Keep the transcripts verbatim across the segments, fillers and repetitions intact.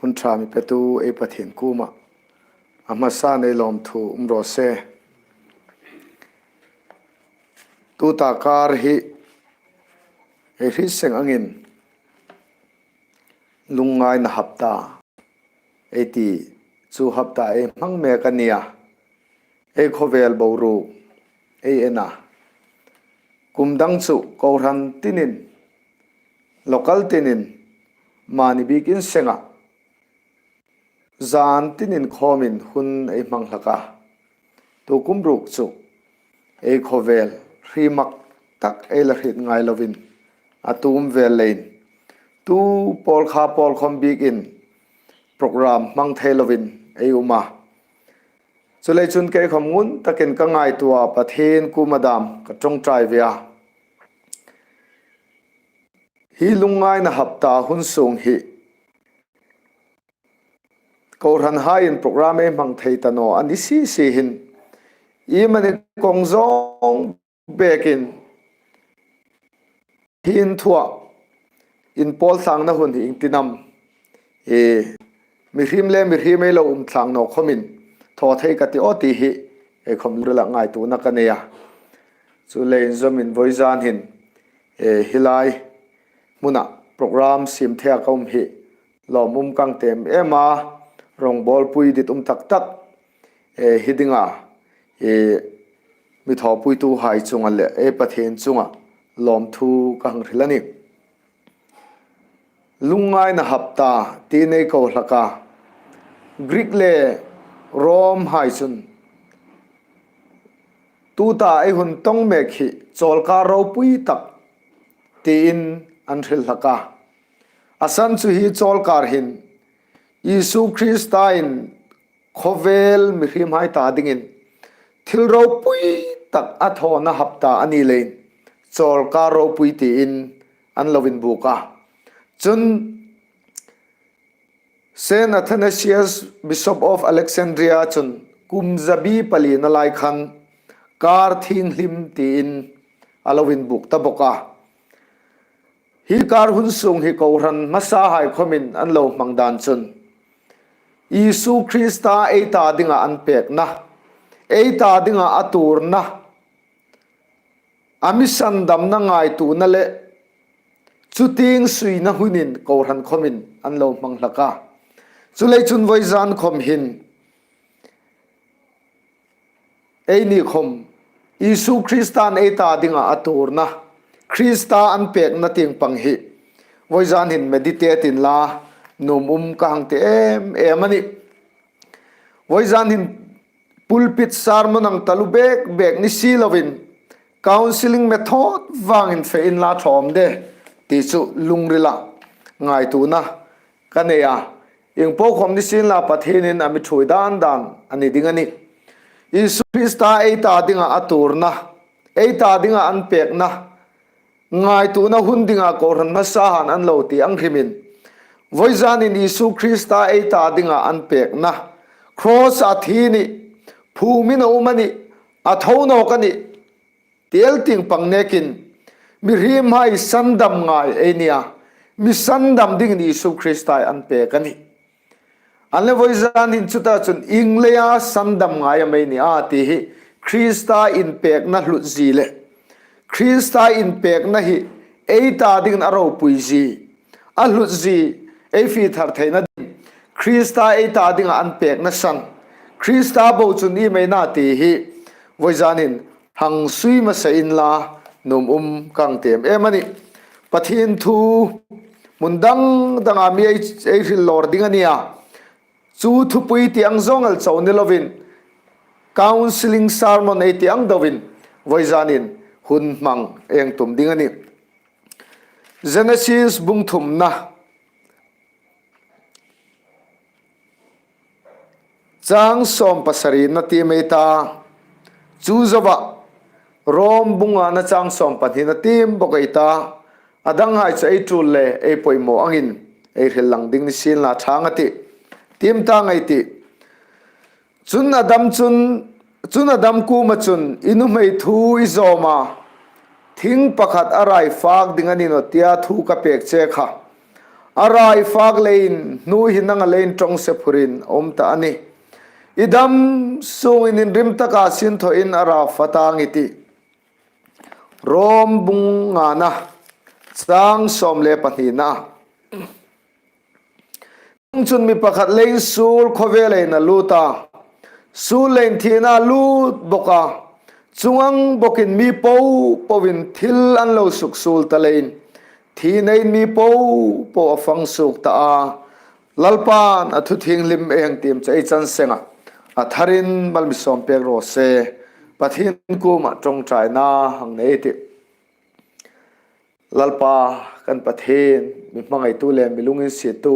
Hun ṭha mi petu ei Pathien kuomah a hmasan ei lawmthu um raw se. Tuta kar hi ei hriet seng angin lungngaina hapta ei ti chu hapta ei hmang mek a nih a. Ei khawvel boruok ei en a. Kum dang chu kohran tinin, local tinin, mani bikin senga zan tinin khawmin hun ei hmang hlak a. Tu kum ruok chu ei khawvel hri mak tak ei la hriet ngai lovin a tum vel leiin tu pawl kha pawl khawm bikin program hmang thei lovin ei um a. Chuleiin chun kei khawm ngun takin ka ngaituo a, Pathien kuoma dam ka ṭawngṭai ve a. Hi lungngaina hapta hun sung hi kohranhaiin program ei hmang thei ta naw a ni si si hin, iemani kawng zawng bekin hin thua inpawl tlangna hun hi ieng tin am, e, mihriem le mihriem ei lo um tlang naw khawmin thaw thei ka ti aw ti hi ei khawm lungrila ngaituona ka nei a. Chuleiin zomin vawizan hin, e, hi lai hmuna program siem thei a ka um hi lawm um ka hang ti em em a, rawngbawlpui dit um tak tak, e, hi dinga, e, mi thawpuituhai chunga le ei Pathien chunga lawmthu ka hang hril a nih. Lungngaina hapta tiin ei ko hlak a. Greek le Rome hai chun tuta ei hun tawng mek hi chawlkar ropui tak tiin an hril hlak a. A san chu hi chawlkar hin Isu Kristain khawvel mihriemhai ta dingin thil ropui tak a thawna hapta a ni leiin chawlkar ropui tiin an lo inbuk a. Chun Saint Athanasius, Bishop of Alexandria chun kum zabi palina lai khan kar thienghlim tiin a lo inbuk ta bawk a. Hi kar hun sung hi kohran hmasahai khawmin an lo hmang dan chun Isu Krista ei ta dinga an pekna, ei ta dinga a tuorna, a mi sandamna ngaituona le chutieng suina hunin kohran khawmin an lo hmang hlak a. Chuleiin chun vawizan khawm hin eini khawm Isu Kristain ei ta dinga a tuorna, Krista an pekna tieng pang hi vawizan hin meditate inla nuom um ka hang ti em em a nih. Vawizan hin pulpit sermon ang taluo bek bek ni si lovin counselling method vangin fe inla ṭha am de ti chu lungrila ngaituona ka nei a. Ieng po khawm ni sienla Pathienin a mi ṭhuoi dan dan a ni ding a nih. Isu Krista ei ta dinga a tuorna, ei ta dinga an pekna ngaituona hun dinga kohran hmasahan an lo ti ang hrimin, vawizanin Isu Krista ei ta dinga an pekna, cross-a thi a nih, phûmin a um a nih, a tho nawk a nih, ti el tieng pang nekin mihriemhai sandam ngai ei ni a, mi sandam dingin Isu Krista an pek a nih. An le vawizanin chuta chun ieng leia sandam ngai am ei ni a ti hi Krista inpekna hlutzie le Krista inpekna hi ei ta dingin a ropuizie, a hlutzie ei fie thar theina ding Krista ei ta dinga an pekna san, Krista bo chun iem ei na ti hi vawizanin hang sui hmasa inla nuom um ka hang ti em em a nih. Pathien thu hmun dang danga mi ei, ei hril lawr ding a nih a. Chu thupui ti ang zawng el chau ni lovin counselling sermon ei ti ang deuin vawizanin hun hmang ei tum ding a nih. Genesis bung thumna chang sawm pasarina tiem ei ta, chu zoa Rom bung ngana chang sawm pahnina tiem bawk ei ta, a danghai chu ei tul le ei poimaw angin ei hril lang ding ni sienla ṭha ang a tih. Tiem ta ngei tih. Chun Adam chun, chun Adam kuoma chun, "I nuhmei thu i zawm a, thing pakhat a rai fak ding a ni nawh tia thu ka pek che kha, A ra i fak leiin hnu hi nanga leiin ṭawngse phurin a um ta a nih. I dam sungin inrim taka sinthaw in a ra fak tang i tih. Rom bung ngana, chang sawm le pahnina. Chun mi pakhat leiin suol khawvela a lut a, suol leiin thina a lut bawk a. Chuong ang bawkin mi popoin thil an lo suksuol ta leiin thinain mi popo a fang suok ta a. Lalpan a thu thienghlim ei hang tiem chu ei chan senga a tharin mal mi sawm pek raw se. Pathien kuoma ṭawngṭaina hang nei ei tih. Lalpa kan Pathien, mi hmangaitu le mi lunginsietu,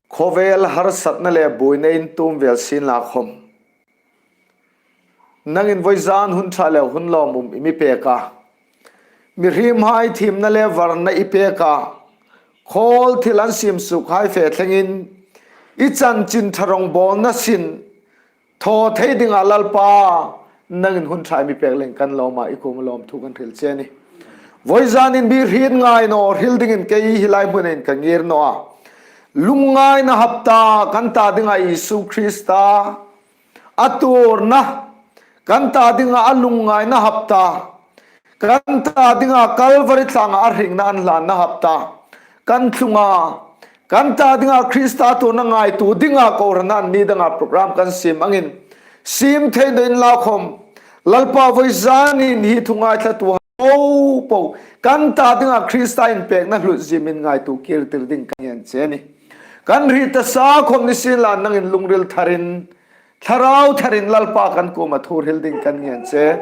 khawvel harsatna le buoina in tum vel sien la khom, nangin vawizan hun ṭha le hun lawmum i mi pek a, mihriemhai thiemna le varna i pek a, khawl thil an siem suokhai fe thlengin i chanchin ṭha rawngbawlna sin thaw thei dinga Lalpa, nangin hun ṭha i mi pek leiin kan lawm a, i kuoma lawmthu kan hril che a nih. Vawizanin mi hriet ngai naw hril dingin kei hi lai hmunin ka ngir naw a. Lungngaina hapta kan ta dinga Isu Krista a tuorna, kan ta dinga a lungngaina hapta, kan ta dinga Kalvari tlanga a hringna an hlanna hapta kan tlung a, kan ta dinga Krista tuorna ngaituo dinga kohranna ni danga program kan siem angin siem thei naw inla khom, Lalpa, vawizanin hi thu ngaithlatu popo kan ta dinga Krista inpekna hlut zie mi ngaituo kir tir ding kan ngen che a nih. Kan hriet ta sa khom ni sien la nangin lungril tharin, thlarau tharin Lalpa kan kuoma thu hril ding kan ngen che.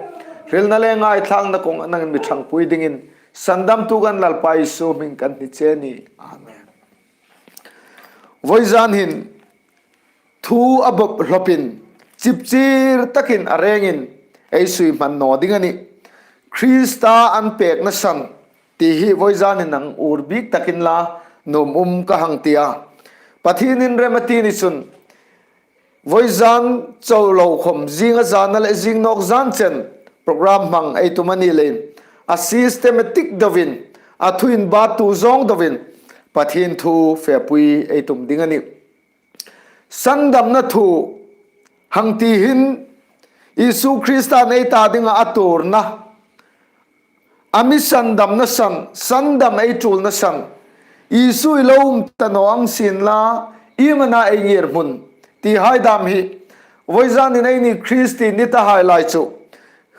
Hrilna le ngaithlakna kawng nangin mi ṭhangpui dingin sandamtu kan Lalpa Isu hmingin kan hni che a nih. Amen. Vawizan hin thu a bawp hlawpin, chipchir takin a rengin ei sui hman naw ding a nih. Krista an pekna san ti hi vawizanin hang ur bik takin la nuom um ka hang ti a. Pathienin rem a ti ni chun, vawizan chau lo khom, zinga zana le zing nawk zan chen program hmang ei tum a ni leiin, a systematic deuin, a thu inbattu zawng deuin Pathien thu fepui ei tum ding a nih. Sandamna thu hang ti hin, Isu Kristan ei ta dinga a tuorna, a mi sandamna san, sandam ei ṭulna san, Isu i lo um ta naw ang sien la, iem a na ei ngirhmun ti hai dam hi, vawizanin eini Kristien ni ta hai lai chu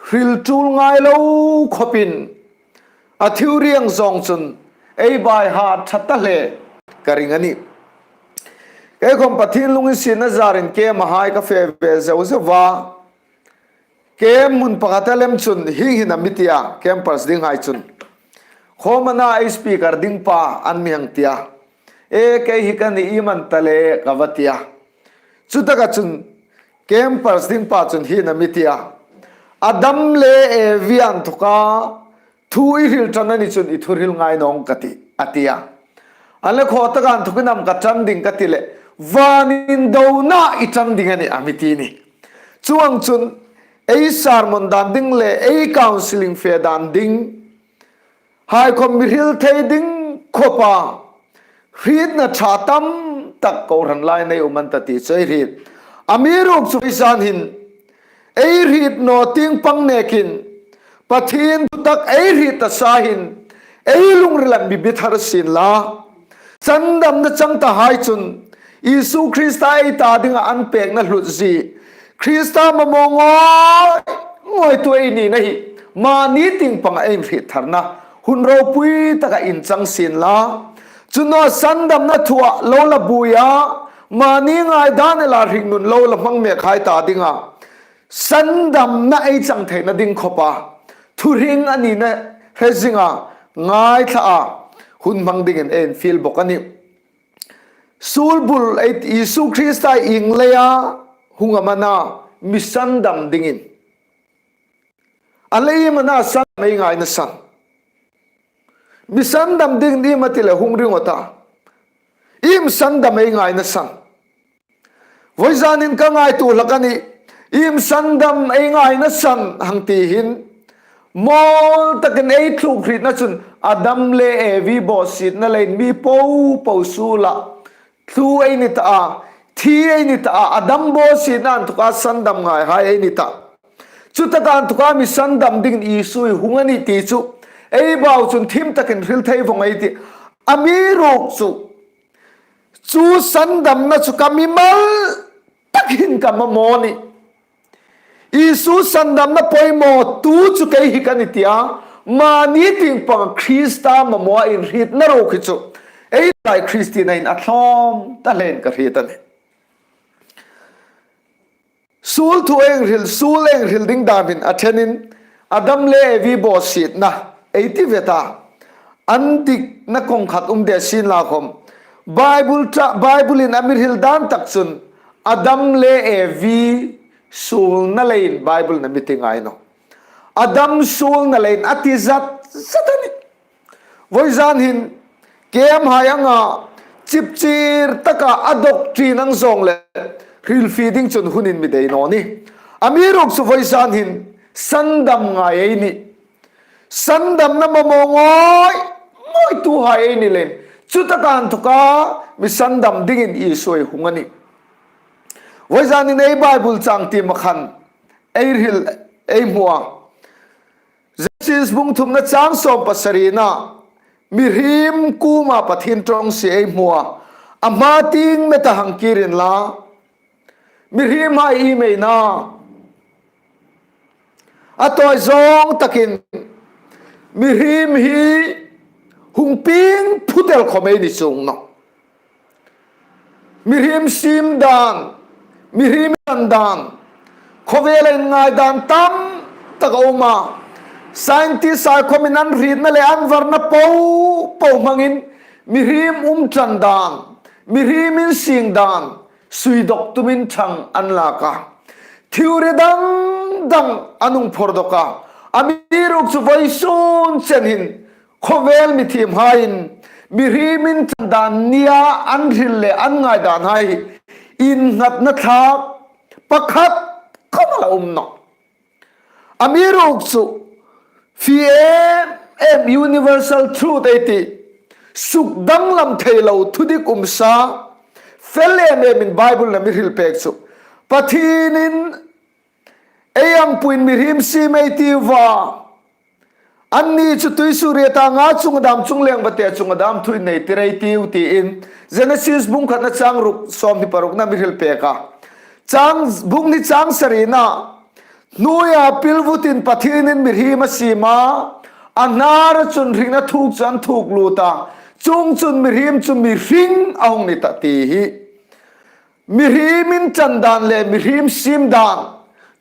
hril ṭul ngai lo khopin, a theory ang zawng chun ei by heart ṭha ta hle ka ring a nih. Kei khom Pathien lunginsietna zarin camp-a hai ka fe ve zeu zeu a. Camp hmun pakhata lem chun hieng hin a mi ti a, campers ding hai chun, khawm a na ei speaker ding pa an mi hang ti a. E, kei hi ka ni, iem an ta le ka va ti a. Chutaka chun campers ding pa chun hieng hin a mi ti a. Adam le Evi inthawka thu i hril ṭan a ni chun i thu hril ngai naw ning ka tih, a ti a. A le, khaw taka inthawkin am ka ṭan ding ka ti le, van indona i ṭan ding a nih a mi ti a nih. Chuong chun ei sermon dan ding le ei counselling fe dan ding hai khom mi hril thei ding khopa hrietna ṭha tam tak kohran lai nei um an ta ti chu ei hriet. Amiruokchu ei zan hin ei hriet naw tieng pang nekin Pathien thutak ei hriet ta sa hin ei lungrila mi bi thar sien la. Sandamna chang ta hai chun Isu Krista ei ta dinga an pekna hlut zie, Krista mamaw ngawi ngawitu ei nina hi mani tieng panga ei hriet tharna hun ropui taka inchang sien la. Chu naw sandamna thua lo la buoi a, mani ngaidan ela hringnun lo la hmang mek hai ta dinga sandamna ei chang theina ding khopa thuhring a nina hre zinga ngaithla a hun hmang dingin ei infiel bawk a nih. Suol bul ei Isu Krista ieng leia hung am a na mi sandam dingin. A le iem a na sandam ei ngaina san. Mi sandam ding iem a ti le hung ringawt a. Iem sandam ei ngaina san. Vawizanin ka ngaituo hlak a nih. Iem sandam ei ngaina san hang ti hin, Mawl takin ei thluk hrietna chun Adam le Evi bawsietna leiin mi popo suola thlu ei ni ta a, thi ei ni ta a, Adam bawsietna inthoka sandam ngaihai ei ni ta. Chutaka inthoka mi sandam dingin Isu hi hung a nih ti chu ei bau chun thim takin hril thei vawng ei tih. Amiruokchu chu sandamna chu ka mimal tak hin ka mamaw a nih. Isu sandamna poimawtu chu kei hi ka nih tia mani tieng panga Krista mamaw a inhrietna ruok hi chu ei lai Kristienain a tlawm ta hlein ka hriet a nih. Suol thu ei hril, suol ei hril ding dam hin a ṭhenin Adam le Evi bawsietna ei ti ve ta. An dikna kawng khat um de sien la khom, Bible ṭha, Bible-in a mi hril dan tak chun Adam le Evi suolna leiin Bible-in a mi ti ngai nawh. Adam suolna leiin a ti zat zat a nih. Vawizan hin kemhai anga chipchir taka a doctrine ang zawng le hrilfie ding chun hunin mi dei naw nih. Amiruokchu vawizan hin sandam ngai ei nih. Sandamna mamaw ngawi ngawituhai ei ni leiin chutaka inthoka mi sandam dingin Isu hi hung a nih. Vawizan hin ei Bible chang tiem a khan ei hril ei hmu a. Genesis bung thumna chang sawm pasarina, mihriem kuoma Pathien ṭawngsie ei hmu a. A hma tieng meta hang kir inla, mihriemhai i meina a tawi zawng takin mihriem hi hung pieng phut el khom ei ni chuong nawh. Mihriem siem dan, mihriem tan dan, khawvela inngai dan tam tak a um a. Scientist-hai khomin an hrietna le an varna popo hmangin mihriem um ṭan dan, mihriem insing dan sui dawk tumin ṭhang an lak a. Theory dang dang an hung phawrdawk a. Amiruokchu vawisun chen hin khawvel mithiemhaiin mihriem inṭan dan nia an hril le an ngai danhai hi innghatna thlak pakhat khom a la um nawh. Amiruokchu fie em em, universal truth ei ti, suk danglam thei lo thudik um sa fel em emin Bible-in a mi hril pek chu Pathienin ei angpuiin mihriem siem ei tiu a. Anni chu tuisuoriet anga chunga dam, chungleng vate chunga dam thuin nei tir ei tiu tiin Genesis bung khatna chang ruk, sawmhni parukna mi hril pek a. Chang, bung hni chang sarina, hnuoia pilvutin Pathienin mihriem a siem a, a hnara chun hringna thuk chu an thuk lut a, chuongchun mihriem chu mihring a hung ni ta ti hi. Mihriem inṭan dan le mihriem siem dan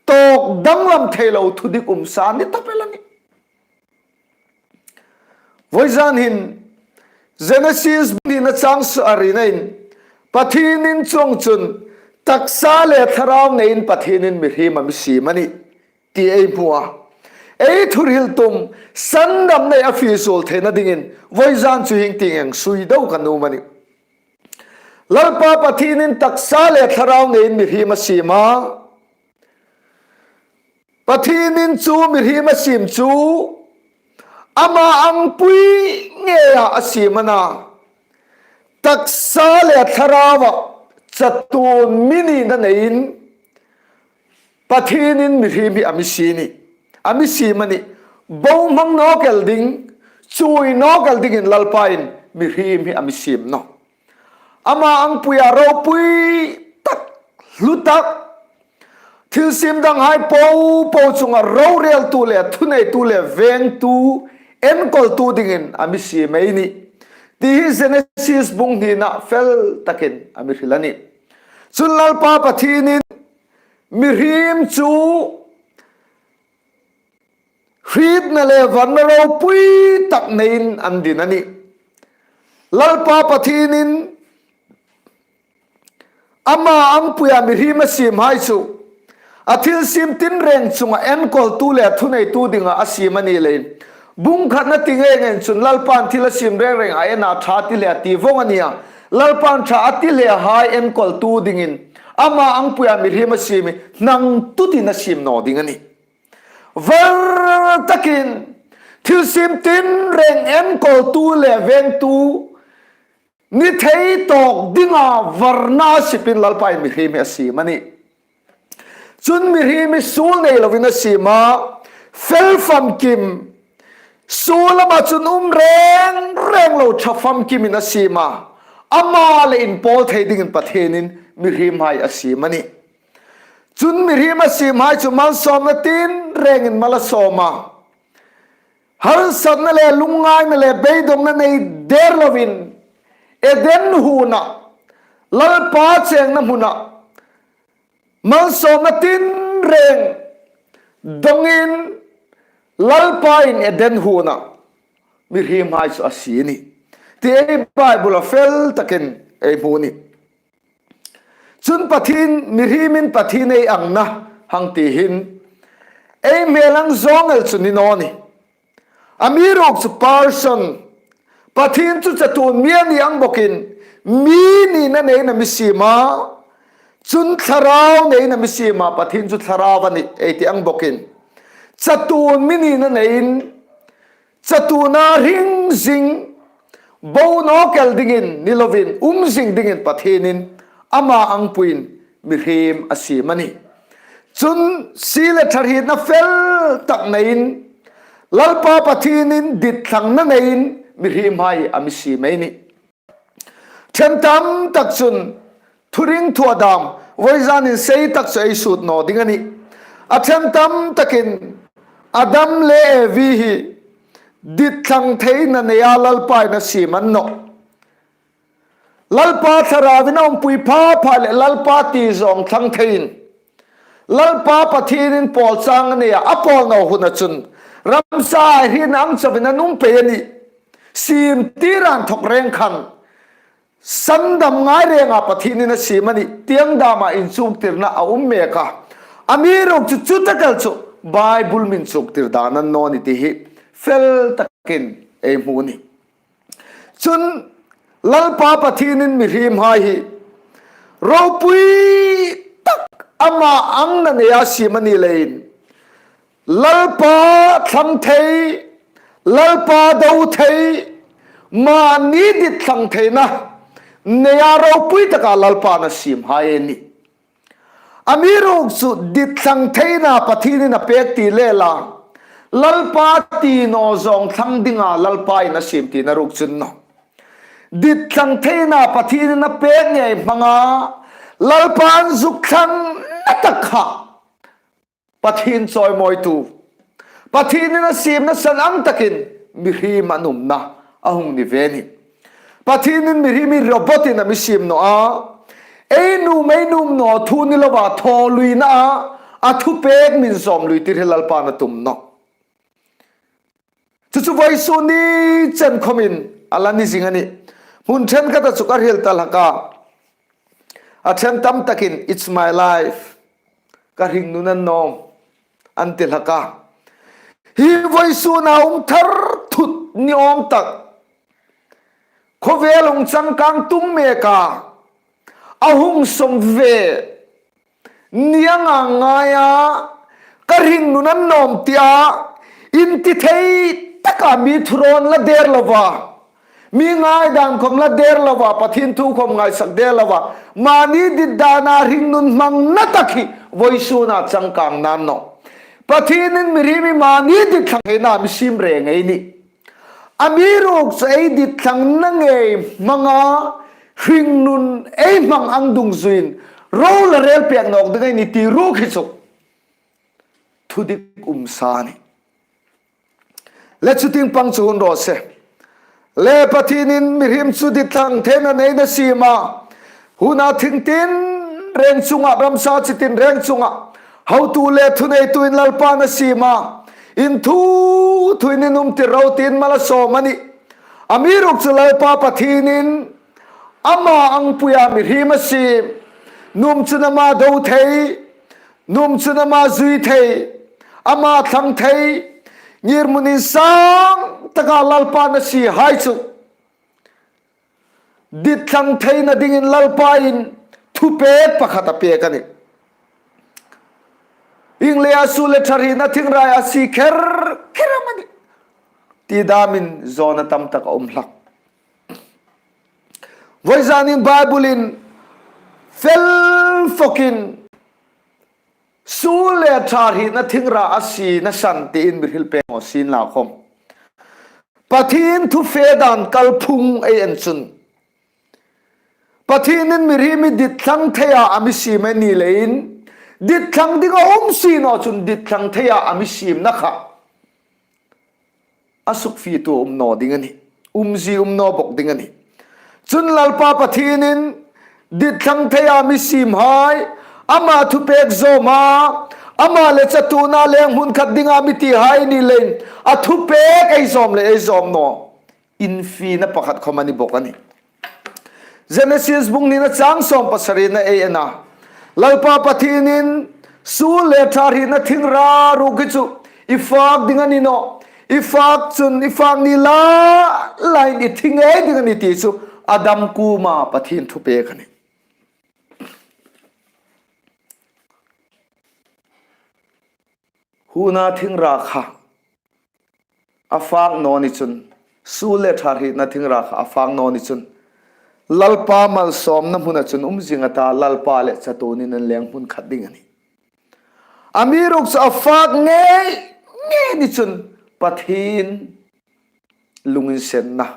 tawk danglam thei lo thudik um sa ni ta pei a nih. Vawizan hin Genesis bung hnina chang sarinain Pathienin chuongchun taksa le thlarau neiin Pathienin mihriem a mi siem a nih ti ei hmu a. Ei thuhril tum sandamna a fie suol theina dingin vawizan chu hieng tieng sui deu ka nuom a nih. Lalpa Pathienin taksa le thlarau neiin mihriem a siem a. Pathienin chu mihriem a siem chu ama angpui ngeia a siem a na. Taksa le thlaraua chatuon mi nina neiin Pathienin mihriem hi a mi siem a nih. A mi siem a nih. Bohmang nawk el ding, chuoi nawk el dingin Lalpain mihriem hi a mi siem nawh. Ama angpuia ropui tak, hlu tak, thilsiem danghai popo chunga roreltu le thuneitu le vengtu enkawltu dingin a mi siem ei nih ti hi Genesis bung hnina fel takin a mi hril a nih. Chun Lalpa Pathienin mihriem chu hrietna le varna ropui tak neiin an din a nih. Lalpa Pathienin ama angpuia mihriem a siemhai chu a thilsiem tinreng chunga enkawltu le thuneitu dinga a siem a ni leiin, bung khatna ti ngei ngeiin chun Lalpan thil a siem reng reng a en a, ṭha ti hle a ti vawng a nih a. Lalpan ṭha a ti hlehai enkawltu dingin ama angpuia mihriem a siem hi hnang tutin a siem naw ding a nih. Var takin thilsiem tinreng enkawltu le vengtu ni thei tawk dinga varna sipin Lalpa'n mihriem hi a siem a nih. Chun mihriem hi suol nei lovin a siem a, fel famkim, suol lama chun um reng reng lo ṭha famkimin a siem a, ama le inpawl thei dingin Pathienin mihriem hai a siem a nih. Chun mihriem a siem hai chu malsawmna tinrengin mal a sawm a, harsatna le lungngaina le beidongna nei der lovin Eden huona, Lalpa chengna hmuona, malsawmna tinreng dongin Lalpa'n Eden huona mihriem hai chu a sie a nih ti ei Bible-a fel takin ei hmu a nih. Chun Pathien, mihriemin Pathien ei angna hang ti hin ei hmel ang zawng el chu ni naw nih. Amiruokchu person, Pathien chu chatuon mi a ni ang bawkin, mi nina neiin a mi siem a, chun thlarau neiin a mi siem a, Pathien chu thlarau a nih ei ti ang bawkin, chatuon mi nina neiin, chatuona hring zing, bo nawk el dingin ni lovin, um zing dingin Pathienin ama angpuiin mihriem a siem a nih. Chun sie le ṭha hrietna fel tak neiin, Lalpa Pathienin ditthlangna neiin mihriem hai a mi siem ei nih. Ṭhen tam tak chun thuring thua dam, voizanin sei tak chu ei sut naw ding a nih. A ṭhen tam takin Adam le Evi hi ditthlang theina neia Lalpa'n a siem a ni nawh. Lalpa thlarauin a umpui pha pha le Lalpa ti zawng thlang theiin, Lalpa Pathienin pawl chang a nei a, a pawl naw huona chun ramsa hrietna ang chauin an um pei a nih. Siem tir an thawk reng khan, sandam ngai renga Pathienin a siem a nih ti ang dama inchuktirna a um mek a. Amiruokchu chu tak el chu Bible-in inchuktir dan a ni naw nih ti hi fel takin ei hmu a nih. Chun Lalpa Pathienin mihriem hai hi ropui tak ama angna neia siem a ni leiin, Lalpa thlang thei, Lalpa do thei, mani ditthlang theina neia ropui taka Lalpa'n a siem hai a nih. Amiruokchu ditthlang theina Pathienin a pek ti le la, Lalpa ti naw zawng thlang dinga Lalpa'n a siem tina ruok chu ni naw. Ditthlang theina Pathienin a pek ngei hmanga Lalpa'n zuk thlangna tak kha Pathien chawimawitu, Pathienin a siemna san ang takin mihriem an umna a hung ni ve a nih. Pathienin mihriem hi robot-in a mi siem naw a, ei nuom ei nuom naw thu ni lova thawluina a, a thupek min zawm lui tir hi Lalpa'n a tum nawh. Chu chu vawisun ni chen khawmin a la ni zing a nih. Hmun ṭhenkhata chu ka hril ta hlak a, a ṭhen tam takin, "It's my life, ka hringnun a ni naw," an ti hlak a. Hi vawisuna um thar thut ni awm tak, khawvel hung changkang tum mek a, a hung sawm ve ni anga ngaia, ka hringnun a ni naw ti a, inti thei taka mi thurawn la der lova, mi ngaidan khawm la der lova, Pathien thu khawm ngaisak der lova, mani dit dana hringnun hmangna tak hi vawisuna changkang a ni naw. Pathienin mihriem hi mani ditthlang theina a mi siem reng ei nih. Amiruokchu ei ditthlang ngei hmanga hringnun ei hmang ang dungzuiin ro la rel pek nawk ding ei nih ti ruok hi chu thudik um sa a nih. Le chu tieng pang chu hun raw se. Le Pathienin mihriem chu ditthlang theina neiin a siem a, huna thing tinreng chunga, ramsa chi tinreng chunga hotu le thuneituin Lalpa'n a siem a, inthuthuin inumtir ro tiin mal a sawm a nih. Amiruokchu Lalpa Pathienin ama angpuia mihriem a siem, nuom chun ama do thei, nuom chun ama zui thei, ama thlang thei, ngirhmun insang taka Lalpa'n a sie hai chu ditthlang theina dingin Lalpa'n thupek pakhat a pek a nih. ding le a suol le ṭha hrietna thingra a sie kher kher am a nih ti damin zawna tam tak a um hlak. Vawizanin Bible-in fel fokin suol le ṭha hrietna thingra a siena san tiin mi hril pek naw sien la khom, Pathien thu fe dan kalphung ei en chun, Pathienin mihriem hi ditthlang theia a mi siem a ni leiin, ditthlang dinga um si naw chun ditthlang theia a mi siemna kha a sukfietu um naw ding a nih. Umzie um naw bawk ding a nih. Chun Lalpa Pathienin ditthlang theia mi siemhai, ama thupek zawma, ama le chatuona leng hmun khat dinga mi tihai ni leiin, a thupek ei zawm le ei zawm naw, infiena pakhat khom a ni bawk a nih. Genesis bung hnina chang sawm pasarina ei en a, Lalpa Pathienin suol le ṭha hrietna thingra ruok hi chu i fak ding a ni nawh. I fak chun, i fak ni la lain i thi ngei ding a nih ti chu Adam kuoma Pathien thupek a nih. Huona thingra kha a fak naw ni chun, suol le ṭha hrietna thingra kha a fak naw ni chun, Lalpa malsawmna hmuna chun um zing a ta, Lalpa le chatuonin an leng hmun khat ding a nih. Amiruokchu a fak ngei ngei ni chun Pathien lunginsenna,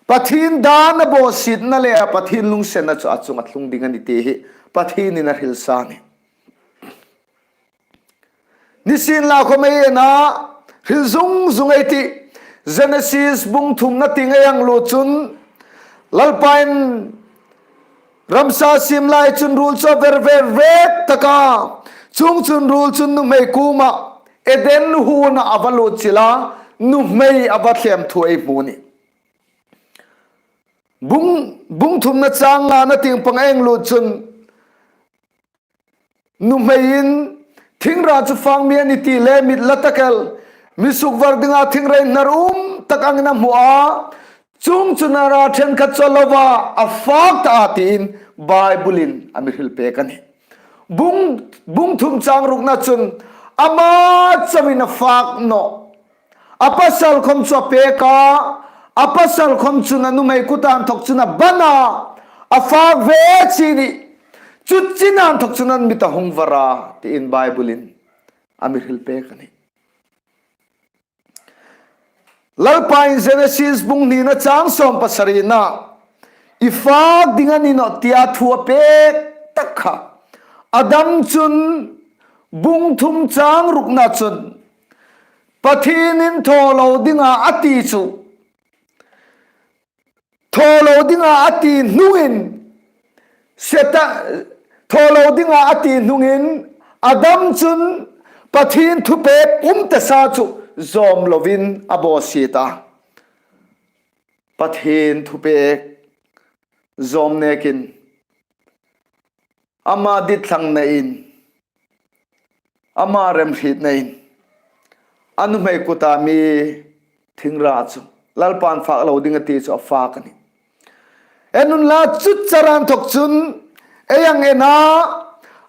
Pathien dana bawsietna le a Pathien lunginsenna chu a chunga tlung ding a nih ti hi Pathienin a hril sa a nih. Nisienlakhom ei en a, hril zung zung ei tih. Genesis bung thumna tieng ei hang lut chun, Lalpain ramsa siem lai chun ruol chu a ver ver vek tak a. Chuongchun ruol chun nuhmei kuoma Eden huona a va lut chil a, nuhmei a va thlem thu ei hmu a nih. Bung, bung thumna chang ngana tieng pang ei hang lut chun, nuhmeiin thingra chu fak mi a nih ti le mit la tak el, mi sukvar dinga thingrei hnar um tak angin a hmu a, chuongchun a ra ṭhenkhat chu a lo va, a fak ta a tiin Bible-in a mi hril pek a nih. Bung, bung thum chang rukna chun ama chauin a fak nawh. A pasal khom chu a pek a, a pasal khom chun a nuhmei kuta inthawk chun a ban a, a fak ve chie a nih. Chu chena inthawk chun an mit a hung var a, tiin Bible-in a mi hril pek a nih. Lalpain Genesis bung hnina chang sawm pasarina, i fak ding a ni nawh tia thu a pek tak kha, Adam chun bung thum chang rukna chun Pathienin thaw lo dinga a ti chu, thaw lo dinga a ti hnungin, Seta-, thaw lo dinga a ti hnungin, Adam chun Pathien thupek um ta sa chu zawm lovin a bawsiet a. Pathien thupek zawm nekin ama ditthlang neiin, ama remhriet neiin, a nuhmei kuta mi thingra chu Lalpan fak lo ding a ti chu a fak a nih. En unla, chu chara inthawk chun ei hang en a,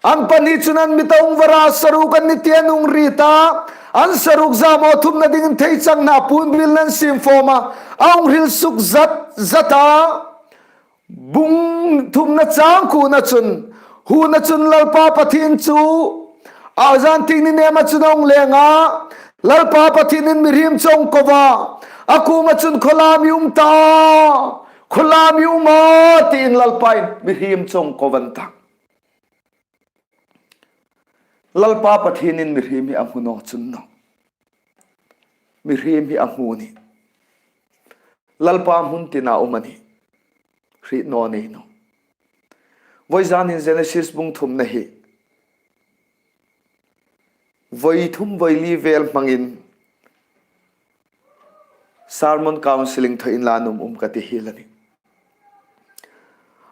an pahni chun an mit a hung var a, saruok an ni ti an hung hriet a, an saruok zam aw thumna dingin theichang hna puon bil an siem fawm a, a hung hril suk zat zat a. Bung thumna chang kuona chun, huona chun Lalpa Pathien chu a zan tieng ni nema chun a hung leng a, Lalpa Pathienin mihriem chu a hung ko a, a kuoma chun, "Khawlam i um ta, khawlam i um a," tiin Lalpain mihriem chu a hung ko a ni ta. Lalpa Pathienin mihriem hi a hmu naw chun naw. Mihriem hi a hmu a nih. Lalpa hmun tina um a nih. Hriet naw ni naw. Vawizanin Genesis bung thumna hi voi thum voi li vel hmangin sermon counseling thawin la nuom um ka ti hiel a nih.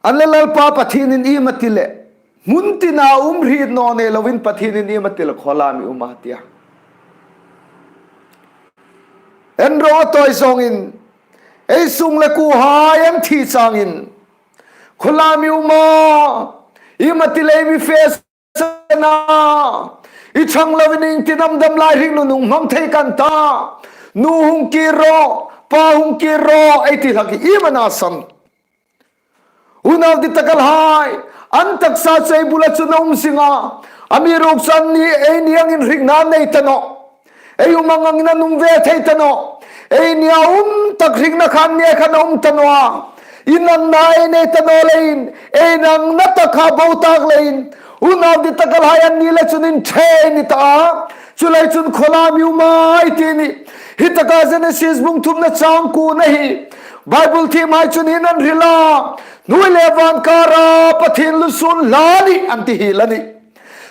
An leh Lalpa Pathienin iem a ti leh, hmun tina um hriet naw ni lovin Pathienin iem a ti leh, "Khawlam i um a," a ti a. En ro, a tawi zawngin ei sung le kuohai an thi changin, "Khawlam i um a, iem a ti leh i mi fe sa a, I chang lovin ieng tin am dam lai hringnun hung hmang thei kan ta. Nu hung kir ro, pa hung kir ro, ei ti hlak hi iem a na san. Unau dittakhai, an taksa chu ei bula chun a um zing a. Amiruokchu anni, eini angin hringna nei ta nawh. Ei um ang angin an um ve thei ta nawh. Eini a um tak hringna kha anni khan a um ta naw a. Inangna ei nei ta naw leiin, ei inangna tak kha bo tak leiin, unau dittakhai, anni le chun inṭhe ei ni ta a. Chuleiin chun khawlam i um a, ei ti a nih. Hi taka Genesis bung thumna chang kuona hi Bible thiemhai chun hieng hin an hril a. Hnuoi le van kara Pathien lusun hla nih an ti hi a nih.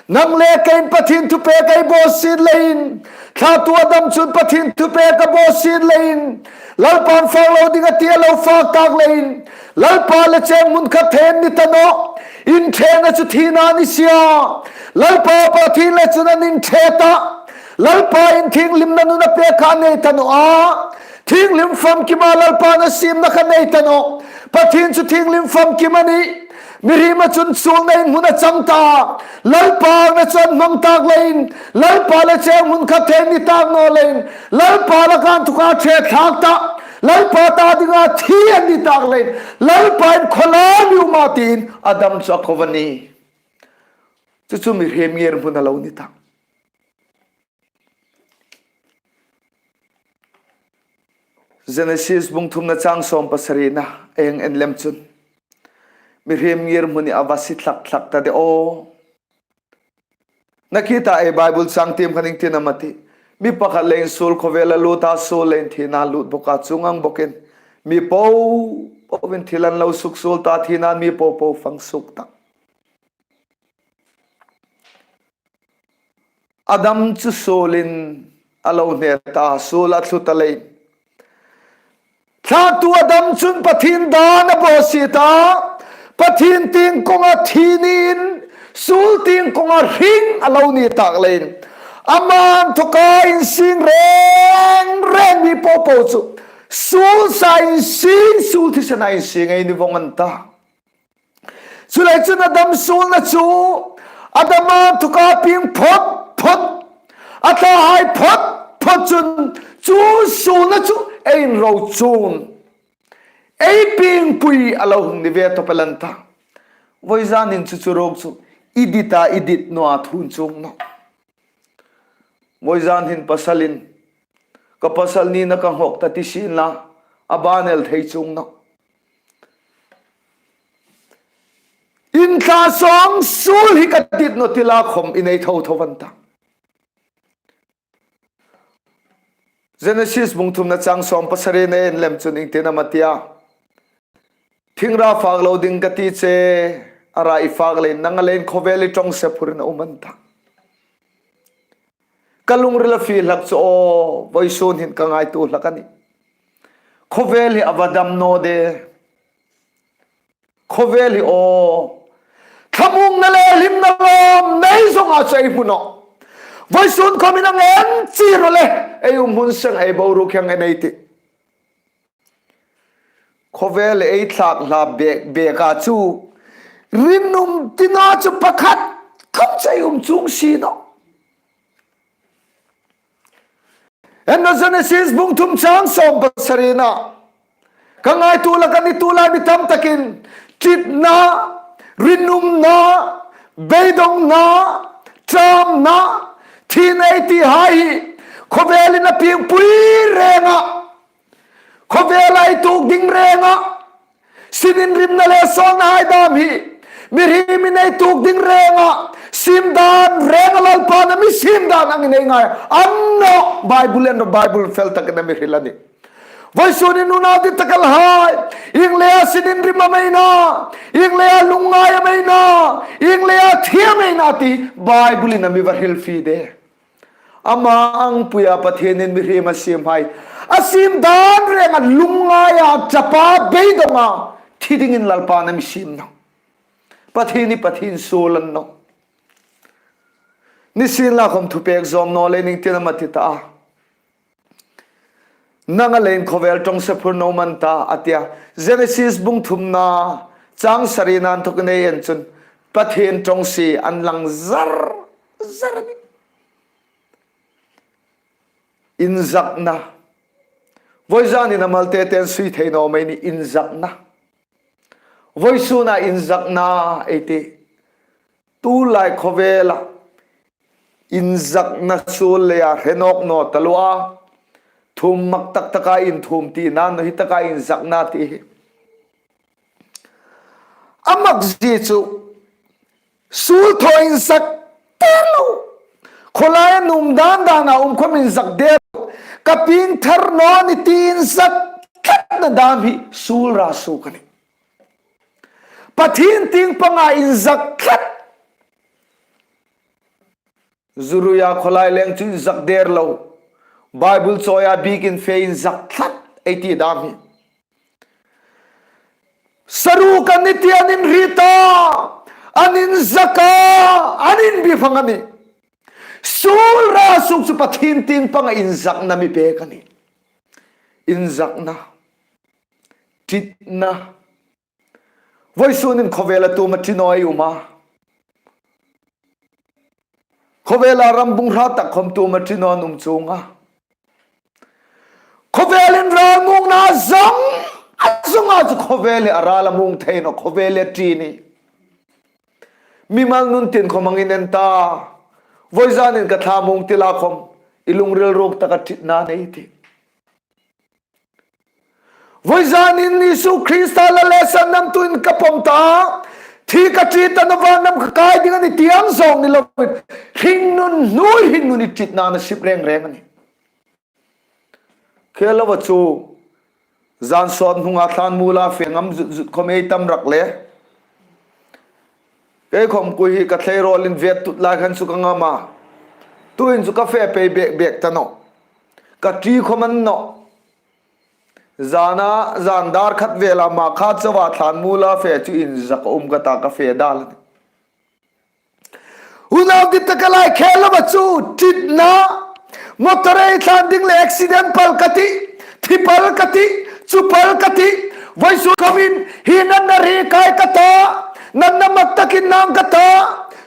Nang le keiin Pathien thupek ei bawsiet leiin, thlatu Adam chun Pathien thupek a bawsiet leiin, Lalpan fak lo ding a ti a lo fak tak leiin, Lalpa le cheng hmun khat thei an ni ta nawh. Inṭhena chu thina a ni si a. Lalpa Pathien le chun an inṭhe ta. Lalpa'n thienghlimna nun a pek kha a nei ta naw a. Thienghlim famkima Lalpa'n a siemna kha a nei ta nawh. Pathien chu thienghlim famkim a nih. Mihriema chun suolna inhmun a chang ta. Lalpa angna chu an hmang tak leiin, Lalpa le cheng hmun khat thei an ni tak naw leiin, Lalpa laka inthoka ṭhe thlak ta, Lalpa ta dinga thi an ni tak leiin, Lalpa'n khawlam i um a tiin Adam chu a ko a nih. Chu chu mihriem ngirhmun a lo ni ta. Genesis bung thumna chang sawm pasarina ei en lem chun, mihriem ngirhmun hi a va sie thlak thlak ta de aw. Nakie ta ei Bible chang tiem khan ieng tin am a tih. Mi pakhat leiin suol khawvela lut a, suol leiin thina lut bawk a, chuong ang bawkin mi popo in thil an lo suksuol ta, thina mi popo fang suok ta. Adam chu suolin a lo hne ta, suol a thlu ta leiin. Thlatu Adam chun Pathien dan a bawsiet a, Pathien tieng kawnga thi niin, suol tieng kawnga hring a lo ni tak leiin, ama inthoka insing reng reng mi popo chu suol sa insing, suol thisena insing ei ni vong an ta. Chuleiin chun Adam suolna chu, Adama inthoka pieng phawt phawt, a thlahai phawt phawt chun, chu suolna chu ei inro chun, ei piengpui a lo hung ni ve tawp el an ta. Vawizan hin chu chu ruok chu, i dit a, i dit naw a thun chuong nawh. Vawizan hin pasalin, ka pasal nina ka nghawk ta ti sien la, a ban el thei chuong nawh. Inthla sawng suol hi ka dit nawh ti la khawm i nei tho tho an ta. Genesis bung thumna chang sawm pasarina ei en lem chun ieng tin am a tih a. Thingra fak lo ding ka ti che, a ra i fak leiin nang a leiin khawvel hi ṭawngse phurin a um an ta. Ka lungril a fie hlak chu aw, vawisun hin ka ngaituo hlak a nih. Khawvel hi a va dam naw de. Khawvel hi aw, thlamuongna le hlimna lawm nei zonga chu ei hmu nawh. Vawisun khawmin a ngen chie rawh le, ei um hmun seng ei boruok hieng en ei tih. Khawvel ei thlak hlak bek bek a chu, rinum tina chu pakhat khawm chu ei um chuong si nawh. En nawh, Genesis bung thum chang sawm pasarina. Ka ngaituo hlak a nih, tulai mi tam takin ṭitna, rinumna, beidongna, ṭamna, thina ei ti hai hi khawvelin a piengpui renga, khawvela ei tuok ding renga, sin inrimna le suolnahai dam hi mihriemin ei tuok ding renga, siem dan renga Lalpan a mi siem dan angin ei ngai a nawh. Bible en rawh, Bible fel takin a mi hril a nih. Vawisunin unau dittakhai, ieng leia sin inrim am ei na, ieng leia lungngai am ei na, ieng leia thi am ei na ti Bible-in a mi va hril fie de. Ama angpuia Pathienin mihriem a siemhai, a siem dan renga lungngaia, ṭapa beidonga thi dingin Lalpan a mi siem nawh. Pathien hi Pathien suol a ni nawh. Nisienlakhawm thupek zawm naw leiin ieng tin am a ti ta a. Nang a leiin khawvel ṭawngse phur naw um an ta, a ti a. Genesis bung thumna chang sarina inthokin ei en chun Pathien ṭawngse a inlang zar zar a nih. Inzakna. Voizanin a malte ten sui thei naw mei ni, inzakna. Voisuna inzakna ei ti. Tulai khawvela inzakna suol leia hre nawk naw taluo a. Thum mak tak taka inthum ti nan naw hi taka inzakna ti hi. A mak zie chu suol thaw inzak der lo. Khawlaia nuom dan dana um khawm inzak der lo. Ka piengthar naw ni ti inzak tlatna dam hi suol ra suok a nih. Pathien tieng panga inzak tlat. Zu ruia khawlai leng chu inzak der lo. Bible chawia biekin fe inzak tlat ei ti dam hi. Saruok an ni ti an inhriet a, an inzak a, an inbiek a nih. Suol ra suok chu Pathien tieng panga inzakna mi pek a nih. Inzakna. Ṭitna. Voisunin khawvela tu am a ṭi naw ei um a? Khawvela rambung hrat tak khawm tu am a ṭi naw an um chuong a? Khawvelin ral muongna zong, a zong a chu khawvel hi a ral a muong thei naw, khawvel hi a ṭi a nih. Mimal nun tin khawm hang inen ta. Voizanin ka thla muong ti la khawm, i lungril ruok taka ṭitna nei ti. Voizanin Isu Krista la le sandamtuin ka pawm ta. Thi ka ṭi ta naw, vannam ka kai ding a nih ti ang zong ni lovin, hringnun hnuoi hringnun i ṭitna a sip reng reng a nih. Khel lova chu zan sawt hnunga thlanmuola fe ngam zut zut khawm ei tam rak le. Kei khawm kui hi ka tleirawl invet tut lai khan chu ka ngam a. Tuhin chu ka fe pei bek bek ta naw. Ka ṭi khawm a ni naw. Zana, zan dar khat vela ma kha chauha thlanmuola fe chu inzak a um ka ta, ka fe dal a nih. Unau dit taka lai khel lova chu ṭitna. Motor ei thlan ding le accident pal ka tih, thi pal ka tih, chu pal ka tih. Voisun khawmin hi natna ri kai ka ta, natna mak takin nang ka ta,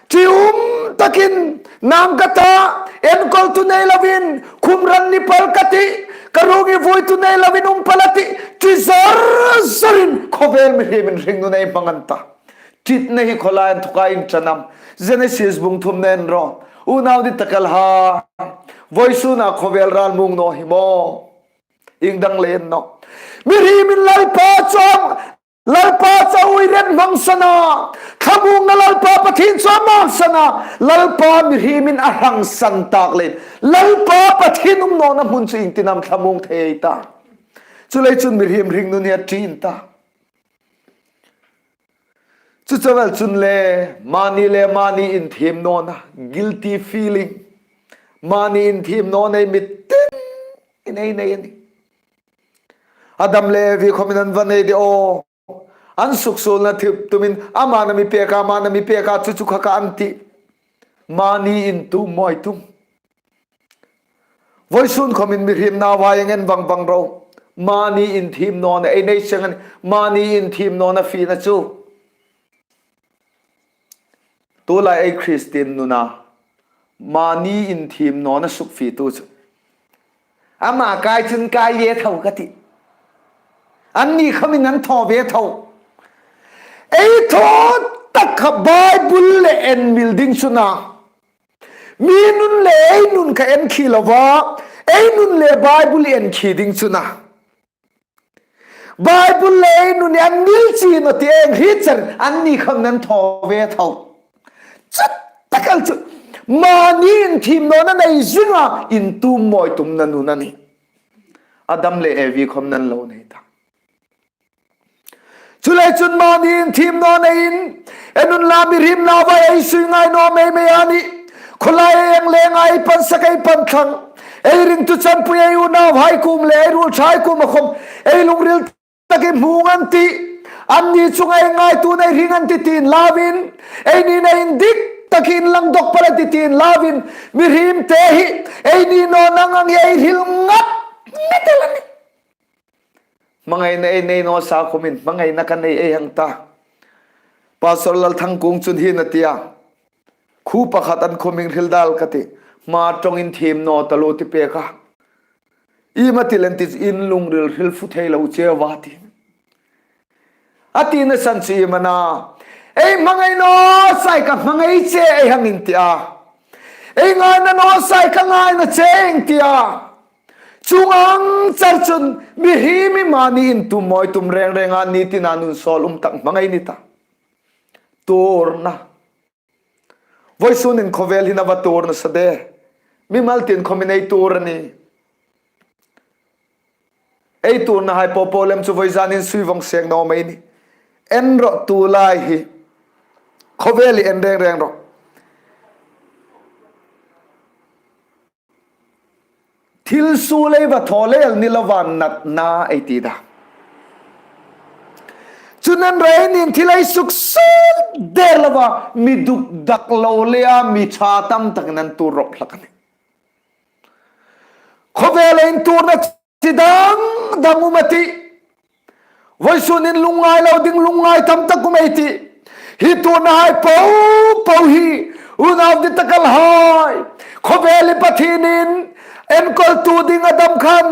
ṭium takin nang ka ta, enkawltu nei lovin, khum ran ni pal ka tih, ka ruong hi vuitu nei lovin um pal a tih, ṭi zar zarin khawvel mihriemin hringnun ei hmang an ta. Ṭitna hi khawlai inthoka inṭan am? Genesis bung thumna en rawh. Unau dit taka la. Voisuna khawvel ral muong naw hi maw? Ieng dang lei a ni naw. Mihriemin Lalpa chu, Lalpa chu a uiren hmangsan a. Thlamuongna Lalpa Pathien chu a hmangsan a. Lalpa mihriemin a hmangsan tak leiin, Lalpa Pathien um nawna hmun chu ieng tin am thlamuong thei ta? Chuleiin chun mihriem hringnun hi a ṭi ta. Chu chauh el chun le, mani le mani inthiem nawna, guilty feeling. Mani inthiem nawna ei mi tin ei nei a nih. Adam le Evi khawmin an va nei de aw. An suksuolna thip tumin, ama na mi pek a, ama na mi pek a, chu chu kha ka an ti. Mani intum mawi tum. Voisun khawmin mihriem nauhai ngen vang vang ro. Mani inthiem nawna ei nei seng a nih, mani inthiem nawna fina chu. Tulai ei Kristien nuna mani inthiem nawna sukfitu chu. Ama kai chun kai ve tho ka tih. Anni khawmin an thaw ve tho. Ei thaw tak kha Bible le en mil ding chu a nih. Mi nun le ei nun kha en khi lova, ei nun le Bible en khi ding chu a nih. Bible le ei nun an mil chie naw ti ei hriet char, anni khawmin an thaw ve tho. Chu tak el chu, mani inthiem nawna nei zinga intum mawi tumna nun a nih. Adam le Evi khawmin an lo nei ta. Chuleiin chun mani inthiem nawna ei nei, ei nun la mihriem nauhai ei sui ngai naw mei mei a nih. Khawlai ei ang le ngai, ei pan sak, ei pan thlang. Ei ringtu chanpui, ei unauhai kuom le ei ruolhai kuoma khawm ei lungril takin hmung an tih. Anni chunga ei ngaituona ei hring an tih tiin lauvin, ei nina indik takin lang dok pal a tih tiin lauvin, mihriem te hi ei ni nawna ang hi ei hril ngat ngat el a nih. Hmangaina ei nei naw sa khawmin hmangaina ka nei ei hang ta. Pastor Lalthangkung chun hi a tia. Khuo pakhat an khawm hung hril dal ka tih. Hma ṭawng inthiem naw taluo ti pek a. Ieng am a ti lem ti chu in lungril hril fu thei lo che a ti. A tina san chu iem a na. Ei hmangai naw sa ka hmangai che ei hang inti a. Ei ngaina naw sa ka ngaina che ei ti a. Chuong ang char chun mihriem hi mani in tum mawi tum reng reng a ni tina nun sawl um tak hmangai ni ta. Tuorna. Voisun in khawvel hin a va tuor nasa de. Mimal tin khawmin ei tuor a nih. Ei tuorna hai po po lem chu voizanin sui vong seng naw mei ni. En ro tu lai hi. Khawvel hi en reng reng ro. Thil suol ei va thaw lei el ni lo va natna ei ti da. Chun an rei nin thil ei suksuol der lo va mi duk dak lo le a mi ṭha tam takin an tuor ro hlak a nih. Khawvel ei tuorna chi dang dang um a tih. Voisunin lungngai lo ding lungngai tam tak um ei tih. Hi tuorna hai po po hi unau ditakel hai. Khawvel hi Pathienin enkawltu ding a dam khan.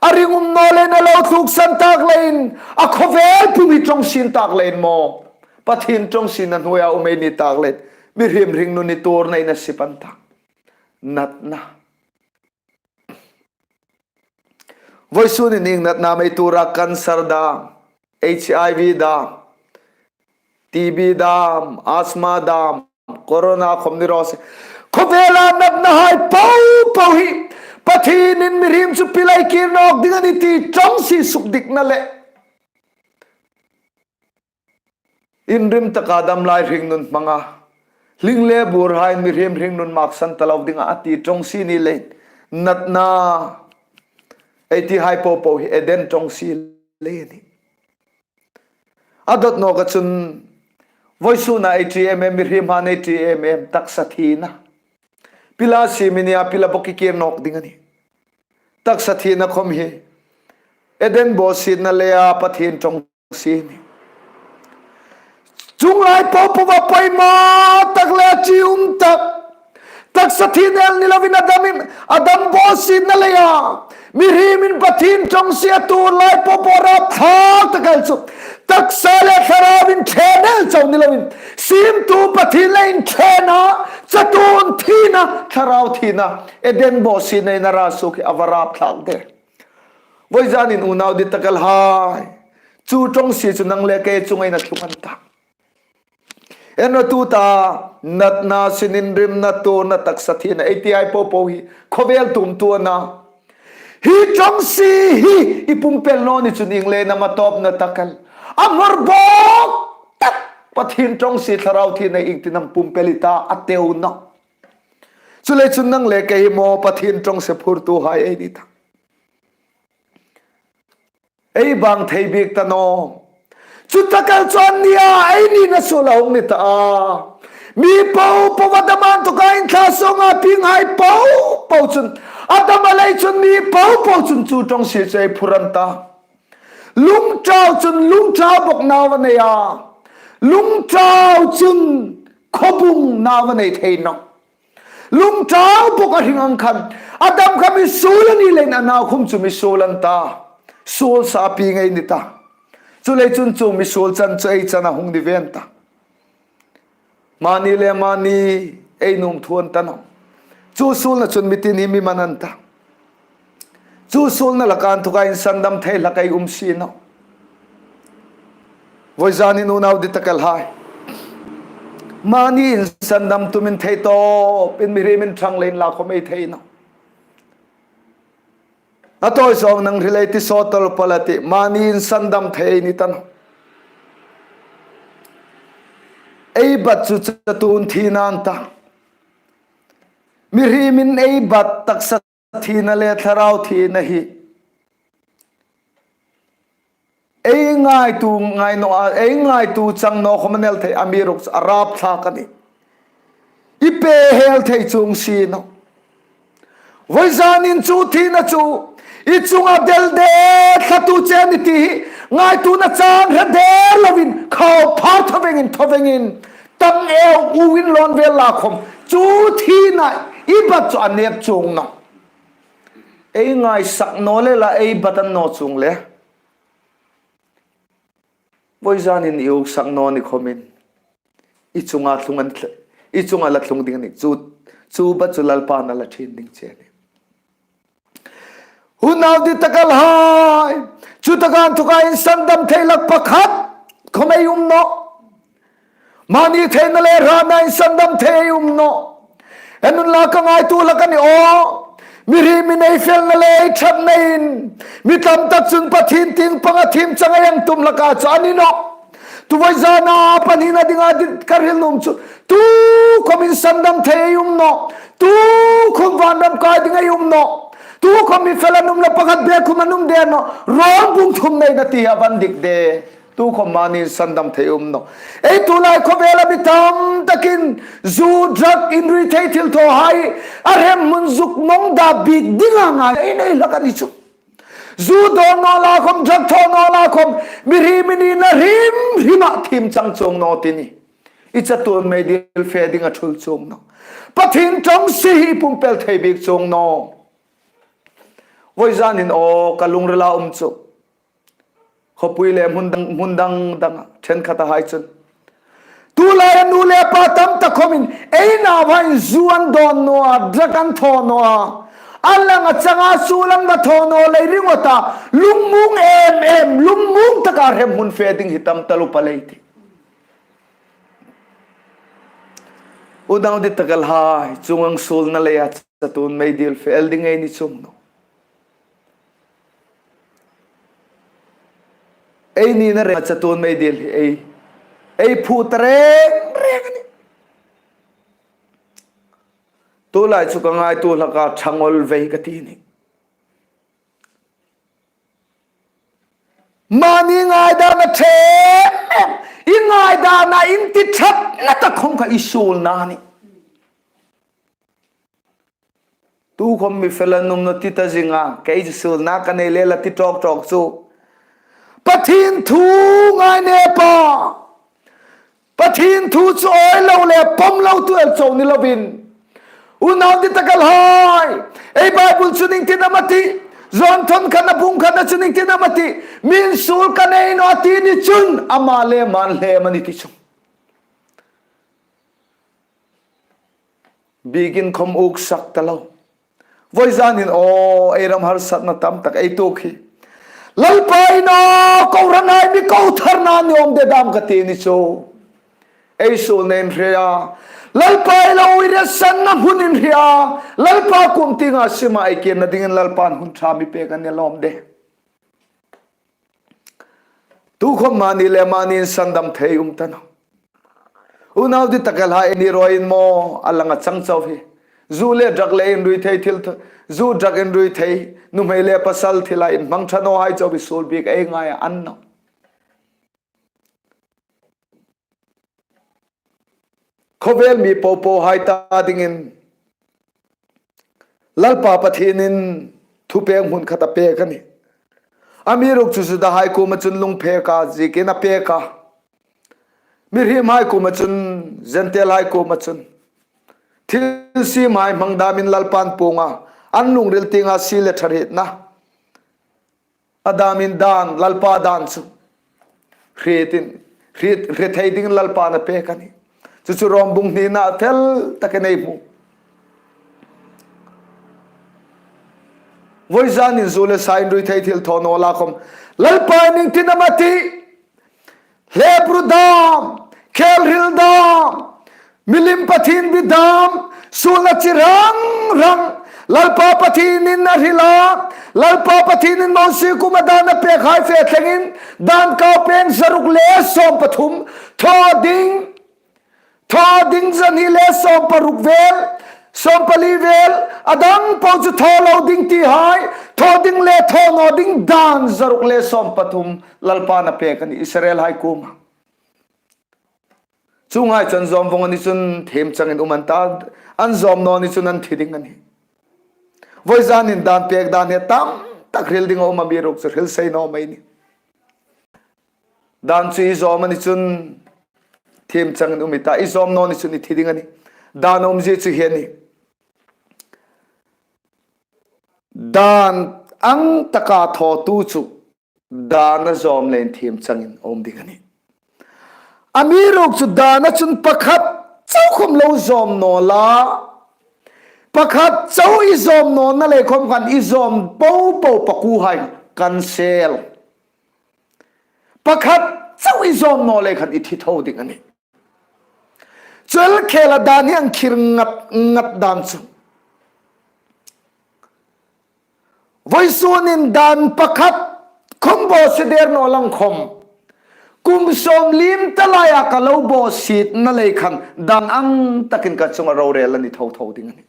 A ring um naw leiin a lo thluksan tak leiin. A khawvel pum hi ṭawngsie tak leiin maw. Pathien ṭawngsie hnuoia um ei ni tak leiin. Mihriem hringnun hi tuorna in a sip an ta. Natna. Voisunin ieng natna am ei tuor a cancer dam, H I V dam, T B dam, asthma dam, corona khawm ni raw se. Khawvela natna hai po po hi Pathienin mihriem chu pil ei kir nawk ding a nih ti ṭawngsie sukdikna le. Inrim taka dam lai hringnun hmanga. Hling le bur hai mihriem hringnun maksan ta lo ding a ti ṭawngsie ni leiin. Natna. Ei ti hai po po hi Eden ṭawngsie lei a nih. A dawt nawka chun voisuna ei ṭi em em mihriem han ei ṭi em em taksa thina. Pila siem i nia pila bawk i kir nawk ding a nih. Taksa thina khawm hi. Eden bawsietna leia Pathien ṭawng si ni. Chuong lai po po va poimaw tak le a ṭium tak. Taksa thina el ni lovin Adamin, Adam bawsietna leia. Mihriemin Pathien ṭawngsie a tuor lai po po a rap thlak tak el chu. Taksa le thlarauin ṭhen el chau ni lovin. Siemtu Pathien le inṭhena, chatuon thina, thlarau thina. Eden bawsietna in a ra suok hi a va rap thlak de. Voizanin unau ditakel hai. Chu ṭawngsie chu nang le kei chunga inla thlung an ta. En ro tuta, natna, sininrimna, tuorna, taksa thina, ei ti hai po po hi, khawvel tumtu a na. Hi ṭawngsie hi, i pumpel naw ni chun ieng leiin am a tawpna takel. A hmar bawk tak, Pathien ṭawngsie thlarau thina iengtin am pumpel i ta, a teu naw. Chuleiin chun nang le kei hi maw Pathien ṭawngsie phurtu hai ei ni ta. Ei bang thei bik ta naw. Chu takel chu a nia, ei nina suola hung ni ta a. Mi po po Adam an tuka inthlasawnga pieng hai po po chun. Adam a lei chun mi po po chun chu ṭawngsie chu ei phur an ta. Lungtau chun lungtau bawk nau a nei a. Lungtau chun khawbung nau a nei thei naw. Lungtau bawk a hring ang khan, Adam kha mi suol a ni leiin a nau khawm chu mi suol an ta. Suol sa pieng ei ni ta. Chuleiin chun chu mi suol chan chu ei chana hung ni ve an ta. Mani le mani ei nuom thuon ta naw. Chu suolna chun mi tin hi mi man an ta. Chu suolna laka inthoka insandam thei hlak ei um si naw. Voizanin unau ditakel hai. Mani insandam tumin thei tawpin mihriemin ṭhang leiin la khawm ei thei naw. A tawi zawng nang hril ei ti sawt tawl pal a tih. Mani insandam thei ei ni ta naw. Ei bat chu chatuon thina an ta. Mihriemin ei bat taksa thina le thlarau thina hi. Ei ngaituo ngai naw a, ei ngaituo chang naw khawm a ni el thei amiruokchu a rap thlak a nih. I pe hel thei chuong si naw. Voizanin chu thina chu i chunga del de thlatu che a nih ti hi ngaituona chang hre der lovin khau phar thovengin thovengin tang eu uin lawn vel la khawm chu thina i bat chu a nep chuong naw. Ei ngaisak naw le la ei batan naw chuong le, voizanin i uksak naw ni khomin i chunga tlung an th-, i chunga la tlung ding a nih. Chu, chu ba chu Lalpan a la ṭhin ding che a nih. Unau dit tak el hai, chu taka inthoka insandam thei hlak pakhat khom ei um nawh. Mani theina le hrana insandam thei ei um nawh. En unla, ka ngaituo hlak a nih aw. Mihriem ei felna le ei ṭhatnain mi tam tak chun Pathien tieng panga thiem chang ei hang tum hlak a chu a ni nawh. Tu voizana pahnina dinga dit ka hril nuom chu, tukhom insandam thei ei um nawh. Tukhom vanram kai ding ei um nawh. Tukhom mi fel an um la, pakhat bek khom an um de nawh. Rom bung thum neina ti a va indik de. Tukhom mani insandam thei um nawh. Ei tulai khawvela mi tam takin zu, drug, inrui thei thilthawhai a hremhmun zuk nawng da bik dinga ngai ei nei hlak a ni chu. Zu dawn naw la khom, drug thaw naw la khom, mihriem i nina hrim hrima thiem chang chuong naw ti ni. I chatuon meidil fe dinga ṭhul chuong naw. Pathien ṭawngsie hi pumpel thei bik chuong naw. Voizanin aw ka lungrila um chu, khawpui le hmun dang, hmun dang danga ṭhenkhat a hai chun, tulai a nu le pa tam tak khomin ei nauhaiin zu an dawn naw a, drug an thaw naw a, a langa changa suol an va thaw naw lei ringawta, lungmuong em em, lungmuong taka hremhmun fe ding hi tam taluo pal ei tih. Unau dit tak el hai, chuong ang suolna leia chatuon meidil fe el ding ei ni chuong naw. Ei nina renga chatuon meidil hi ei, ei phu ta reng reng a nih. Tulai chu ka ngaituo hlak a, ṭhangol vei ka ti a nih. Mani ngaidana ṭhe em em, i ngaidana inti ṭhatna tak khom kha i suolna a nih. Tukhom mi fel an um nawh ti ta zinga, kei chu suolna ka nei le la ti ṭawk ṭawk chu. Pathien thu ngai ne pa. Pathien thu chu awi lo le pawm lo tu el chau ni lovin. Unau dit tak el hai. Ei Bible chu ieng tin am a tih. John thawn khatna bung khatna chu ieng tin am a tih. Mi'n suol ka nei nawh a ti ni chun, ama le ama'n hlem a nih ti chu. Biekin khom uksak ta lo. Voizanin aw, ei ram harsatna tam tak ei tuok hi. Lalpa in aw, kohranhai mi ko tharna ni awm de dam ka ti ni chu. Ei suolna inhriet a. Lalpa ei lo ui rietsanna hmun inhriet a. Lalpa kuom tienga sima ei kirna dingin Lalpan hun ṭha mi pek a ni lawm de. Tukhom mani le mani insandam thei um ta naw. Unau dit tak el hai, ei ni ruoiin maw a langa chang chau hi. Zu le drug le inrui thei thil th-, zu drug inrui thei, nuhmei le pasal thila inhmang ṭha nawhai chau hi suol bik ei ngai a ni nawh. Khawvel mi popohai ta dingin Lalpa Pathienin thupek hmun khat a pek a nih. Amiruokchu Judahai kuoma chun lungpheka ziekin a pek a. Mihriemhai kuoma chun, Gentilehai kuoma chun, thilsiemhai hmang damin Lalpan puong a, an lungril tienga sie le ṭha hrietna a damin dan, Lalpa dan chu hrietin, hriet, hre thei dingin Lalpan a pek a nih. Chu chu Rom bung hnina fel takin ei hmu. Voizanin zu le sa inrui thei thil thaw naw la khom, Lalpa in ieng tin am a tih. Hlebru dam, khel hril dam, milim Pathien bi dam, suolna chi rang rang Lalpa Pathienin a hril a. Lalpa Pathienin Mosie kuoma dan a pekhai fe thlengin, dan kau peng zaruk le sawm pathum, thaw ding, thaw ding zahni le sawm paruk vel, sawm pali vel, a dang po chu thaw lo ding tihai, thaw ding le thaw naw ding dan zaruk le sawm pathum Lalpan a pek a nih Israelhai kuoma. Chuonghai chu an zawm vong a ni chun thiem changin um an ta, an zawm naw ni chun an thi ding a nih. Voizanin dan pek dan hi tam tak hril ding a um, amiruokchu hril sei naw mei a nih. Dan chu i zawm a ni chun thiem changin um i ta, i zawm naw ni chun i thi ding a nih. Dan a umzie chu hi a nih. Dan ang taka thawtu chu dana zawm leiin thiem changin a um ding a nih. Amiruokchu dana chun pakhat chau khawm lo zawm naw la, pakhat chau i zawm nawna lei khawm khan i zawm popo pakuohai kan sel. Pakhat chau i zawm naw lei khan i thi tho ding a nih. Chu el khela dan hi ang khir ngat ngat dan chu. Vawisun hin dan pakhat khawm bawsiet der naw lang khawm, kum sawm liem ta laia ka lo bawsietna lei khan dan ang takin ka chunga rorel a ni tho tho ding a nih.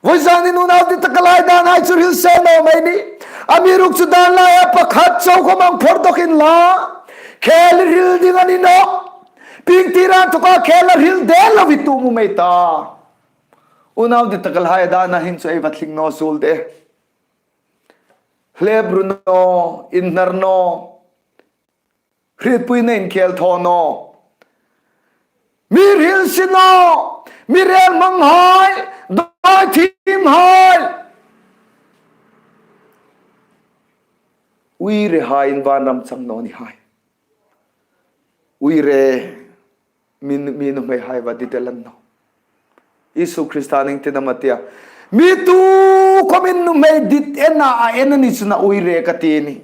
Vawisun hin unau dittakhai, dan hai chu hril seng naw mei ni. Amiruokchu dan laia pakhat chau khawm ang phawrdawk inla, khel hril ding a ni nawh. Pieng tira inthoka khel hril der loin tu um ei ta. Unau dittakhai, dana hin chu ei va tling naw suol de. Hlep ru naw, inhnar naw. Hrietpuina inkhel thaw naw. Mi hril si naw. Mi rel hmanghai, dawithimhai, uirehaiin vanram chang naw ni hai. Uire, mi, mi nuhmeihai va dit el a ni nawh. Isu Krista ning tin am a tia? Mi tu khawmin nuhmei dit ena a en a ni chun a uire ka ti a nih.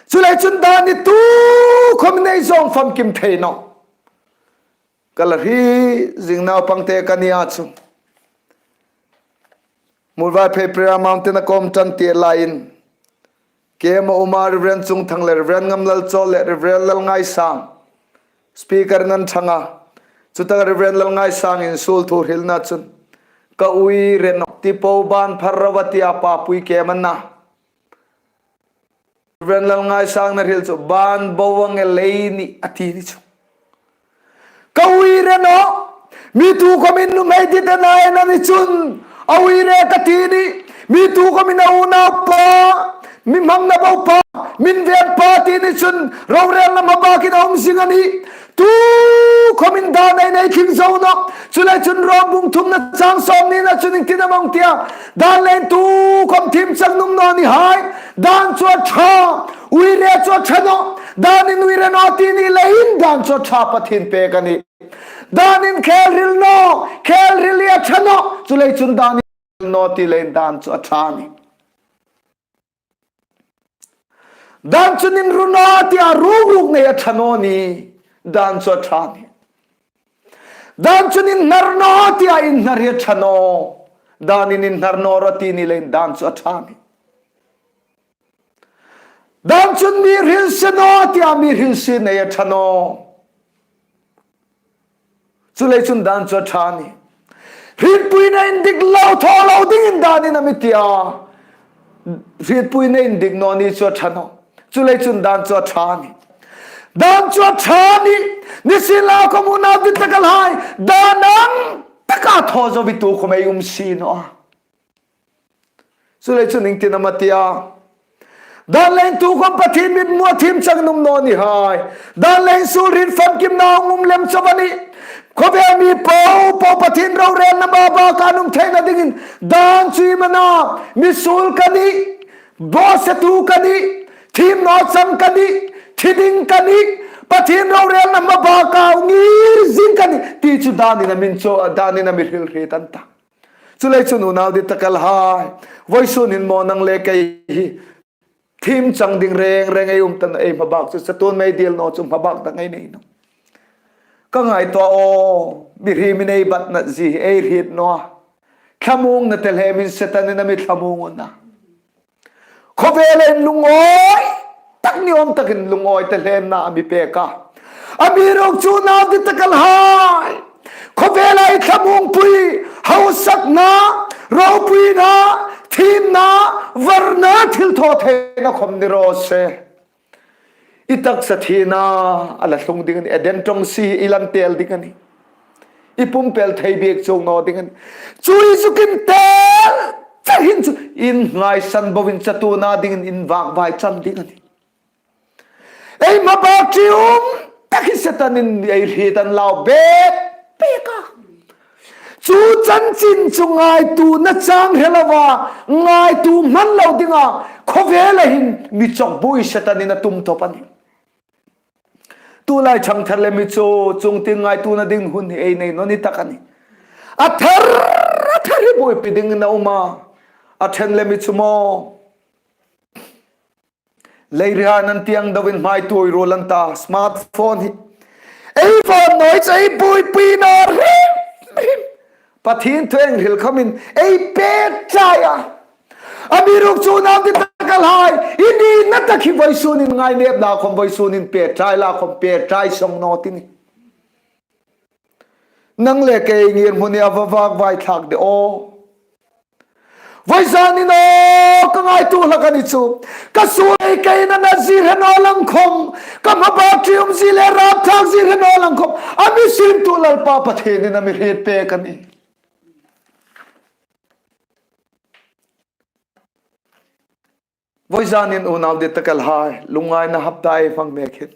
Chuleiin chun dan hi tu khawmin ei zawm famkim thei nawh. Ka la hriet zing naupangte ka ni a chu. Muolvaiphei Prayer Mountain-a ka um ṭan ti laiin, keima uma Reverend Chungthang le Reverend Ngamlalchawl le Reverend Lalngaisang speaker-in an ṭhang a. Chutaka Reverend Lalngaisangin suol thu hrilna chun, ka uire nawh, ti po ban phar ro a tia, papui keima na. Reverend Lalngaisangin a hril chu, ban bo ang el ei nih a ti ni chu. Ka uire nawh, mi tu khawmin nuhmei dit ena a en a ni chun a uire ka ti a nih. Mi tu khawmin a unaupa, mi hmangna bopa, min venpa ti ni chun rorelna hmabakin a um zing a nih. Tu khawmin dan ei nei tling zo nawh. Chuleiin chun Rom bung thumna chang sawmhnina chun ieng tin am a tia? Dan leiin tu khawm thiem chang nuom naw ni hai. Dan chu a ṭha, uire chu a ṭha nawh. Danin uire naw ti ni leiin dan chu a ṭha, Pathien pek a nih. Danin khel hril naw, khel hril hi a ṭha nawh. Chuleiin chun danin naw ti leiin dan chu a ṭha a nih. Dan chun inru naw tia, ru ruk nei a ṭha naw ni. Dan chu a ṭha a nih. Dan chun inhnar naw tia, inhnar hi a ṭha nawh. Danin inhnar naw ro ti ni leiin dan chu a ṭha a nih. Dan chun mi hril si naw tia, mi hril si nei a ṭha nawh. Chuleiin chun dan chu a ṭha a nih. Hrietpuina indik lo thaw lo dingin danin a mi tia. Hrietpuina indik naw ni chu a ṭha nawh. Chuleiin chun dan chu a ṭha a nih. Dan chu a ṭha a nih. Nisienlakhawm unau dittakhai, dan ang taka thaw zo hi tu khawm ei um si naw a. Chuleiin chun ieng tin am a tia? Dan leiin tu khawm Pathien mit hmua thiem chang nuom naw ni hai. Dan leiin suol hriet famkimna hung um lem chau a nih. Khawvel mi popo Pathien rorelna hmabaka an um theina dingin dan chu iem a na? Mi suol ka nih, bawsietu ka nih, thiem naw chang ka nih, thi ding ka nih, Pathien rorelna hmabaka hung ngir zing ka nih ti chu danin a mi chu, danin a mi hril hriet an ta. Chuleiin chun unau dittakhai, vawisun hin maw nang le kei hi thiem chang ding reng reng ei um ta nawh, ei hmabak chu chatuon mei dil naw chu hmabak dang ei nei nawh. Ka ngaituo a, mihriemin ei batna zie ei hriet naw a. Thlamuongna tehlem hin Setanin a mi thlamuong a na. Khawvela inlungawi tak ni awm takin lungawi tehlemna a mi pek a. Amiruokchu unau dittakhai, khawvela ei thlamuongpui, hausakna, ropuina, thiemna, varna thilthawtheina khawm ni raw se. I taksa thina a la tlung ding a nih, Eden ṭawngsie i la intel ding a nih. I pumpel thei bik chuong naw ding a nih. Chu i zuk intel char hin chu in ngaisan boin chatuona dingin in vak vai chang ding a nih. Ei hmabak ṭium tak hi Setanin ei hriet a ni lo bek bek a. Chu chanchin chu ngaituona chang hre lova, ngaituo hman lo dinga khawvela hin mi chawkbuoi Setanin a tum tawp a nih. Tulai chang thar le mi chu, chuong tin ngaituona ding hun hi ei nei naw ni tak a nih. A thar, a thar hi buoipi dingin a um a. A ṭhen le mi chu maw. Leirihai an tieng deuin hmaituoi ruol an ta, smartphone hi. Ei vawm naw chu ei buoipui naw hrim hrim. Pathien thu ei hril khomin ei pe ṭai a. Amiruokchu unau dittakhai, i nina tak hi vawisun hin ngainepna khom, vawisun hin pe ṭai la khom, pe ṭai song naw ti nih. Nang le kei ngirhmun hi a va vak vai thlak de aw. Vawizanin aw, ka ngaituo hlak a ni chu. Ka suol ei keina natzir hre naw lang khom, ka hmabak ṭiumzie le rapthlakzie hre naw lang khom, a mi siemtu Lalpa Pathienin a mi hriet pek a nih. Vawizanin unau dittakhai, lungngaina hapta ei hmang mek hin.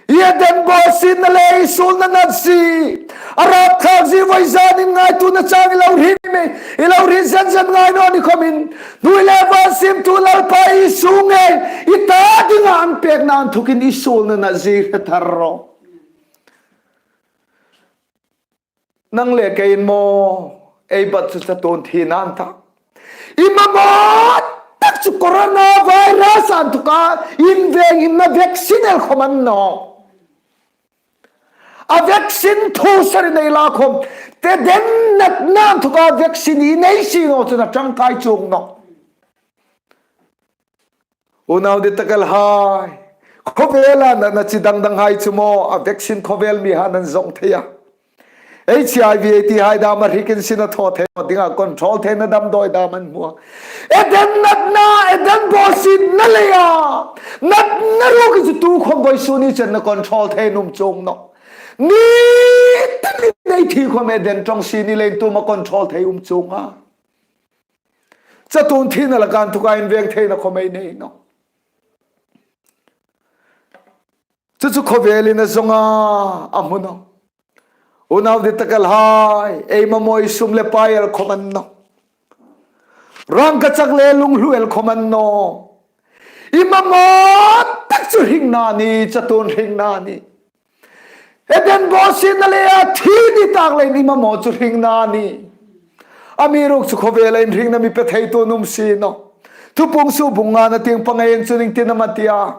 Eden bawsietna le i suolna natzie, a rapthlakzie vawizanin ngaituona chang i lo hriet mi, i lo hriet zen zen ngai naw ni khomin, hnuoi le van siemtu Lalpa Isu ngei, i ta dinga an pekna inthokin i suolna natzie hre thar rawh. Nang le kei maw, ei bat chu chatuon thina an ta. I mamaw tak chu coronavirus inthoka inveng inna vaccine el khom a ni naw. A vaccine thu sari nei la khom, Eden natna inthoka vaccine i nei si naw chun a ṭangkai chuong naw. Unau dittakhai, khawvela natna chi dang danghai chu maw, a vaccine khawvel mihaiin an zong thei a. H I V A tihai dam a hrikin sin a thaw thei dinga control theina damdawi dam an hmu a. Eden natna, Eden bawsietna leia natna ruok chu tukhom vawisun hi chen a control thei nuom chuong naw. Ni tin ei thi khom Eden ṭawngsie ni leiin tuhin a control thei um chuong a. Chatuon thina laka inthoka inveng theina khom ei nei naw. Chu chu khawvelin a zong a, a hmu naw. Unau dittakhai, ei mamaw i sum le pai el khom a ni naw. Rangkachak le lunghlu el khom a ni naw. I mamaw tak chu hringna a nih, chatuon hringna a nih. Eden bawsietna leia thi ni tak leiin i mamaw chu hringna a nih. Amiruokchu khawvela inhringna mi pe theitu nuom si naw. Thupuong su bung ngana tieng panga en chu ning tin am a ti a.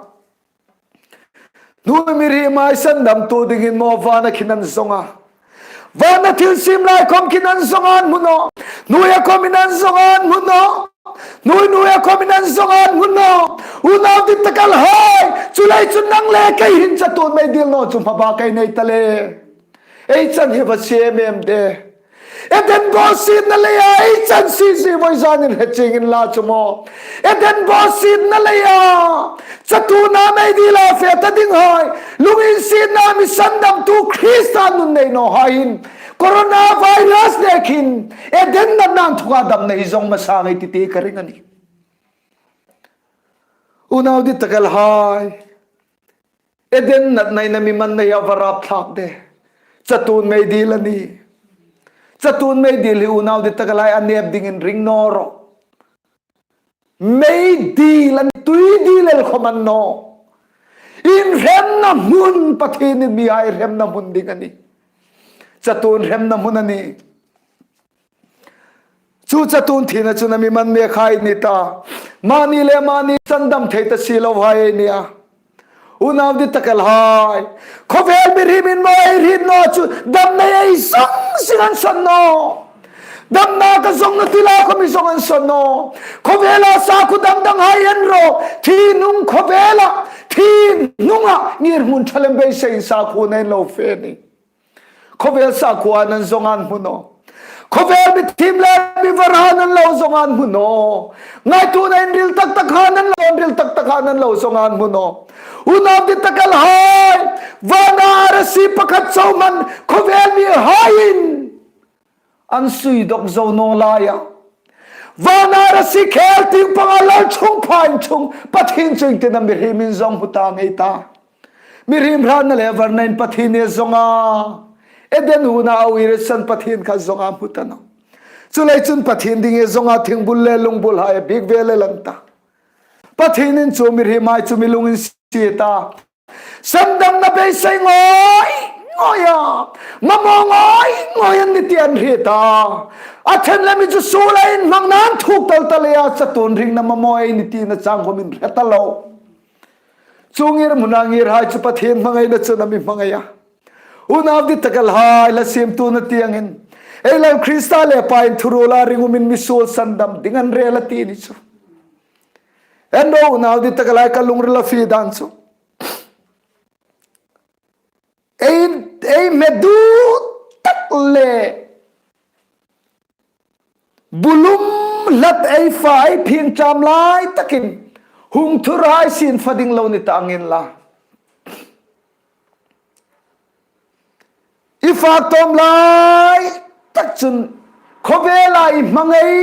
Hnuoi mihriem hai sandamtu dingin maw vana khin an zong a. Vana thil siem lai khom khin an zong an hmu naw. Hnuoia khomin an zong an hmu naw. Hnuoi hnuoia khomin an zong an hmu naw. Unau dittakhai, chu lai chun nang le kei hin chatuon meidil naw chu hmabak ei nei ta le. Ei chan hi va sie em em de. Eden bawsietna leia ei chan si si vawizanin hre chieng inla chu maw. Eden bawsietna leia chatuona meidila fe ta dinghai, lunginsietna mi sandamtu Krista nun nei nawhai hin coronavirus le khin Eden natna inthoka damna hi zong hmasa ngei ti ti ka ring a nih. Unau dittakhai, Eden natna ina mi manna hi a va rapthlak de. Chatuon meidil a nih. Chatuon meidil hi unau dittakhai a nep dingin ring naw rawh. Meidil a nih, tuidil el khom a ni naw. Inhremna hmun, Pathienin mihai hremna hmun ding a nih. Chatuon hremna hmun a nih. Chu chatuon thina chun a mi man mek hai ni ta. Mani le mani sandam thei ta si lo hai ni a. Unau dittakhai. Khawvel mihriemin maw ei hriet naw chu damna ei zong zing an san naw. Damna ka zong naw ti la khom i zong an san naw. Khawvela sakhuo dang danghai en rawh. Thi hnung khawvela. Thi hnunga ngirhmun ṭha lem beiseiin sakhuo nei lo fe ni. Khawvel sakhuoa nan zong an hmu naw. Khawvel mi thiem le mi varhai nan lo zong an hmu naw. Ngaituona inril tak takha nan lo, inril tak takha nan lo zong an hmu naw. Unau dittakhai. Vana arasi pakhat chau man khawvel mihaiin an sui dok zo naw laia. Vana arasi khel tieng panga Lalṭhungpha inchung Pathien chu iengtin am mihriemin zong hmu ta ngei ta. Mihriem hratna le varnain Pathien a zong a. Eden huona a uire san Pathien kha zonga hmu ta naw. Chuleiin chun Pathien dinga zonga thingbul le lungbul hai a bik ve lem ta. Pathienin chu mihriemhai chu mi lunginsiet a, sandamna beisei ngoi ngoia, mamaw ngoi ngoi an ni ti an hriet a. A ṭhen lem hi chu suol a inhmangna an thuk tal tal a, chatuon ringna mamaw ei ni tina chang khom an hre ta lo. Chu ngirhmuna ngirhai chu Pathien hmangaina chun a mi hmangai a. Unau dittak a hai, hla siemtuna tiengin, ei Lal Krista le Pain thuruola ring umin mi suol sandam ding an rel a ti ni chu. En ro unau dittak a hai, ka lungrila fie dan chu, ei, ei hmedu tak le bulum hlat ei fa ei phing ṭam lai takin hung thur hai sien fa ding lo ni ta angin la. I fak tawm lai tak chun khawvela i hmangai,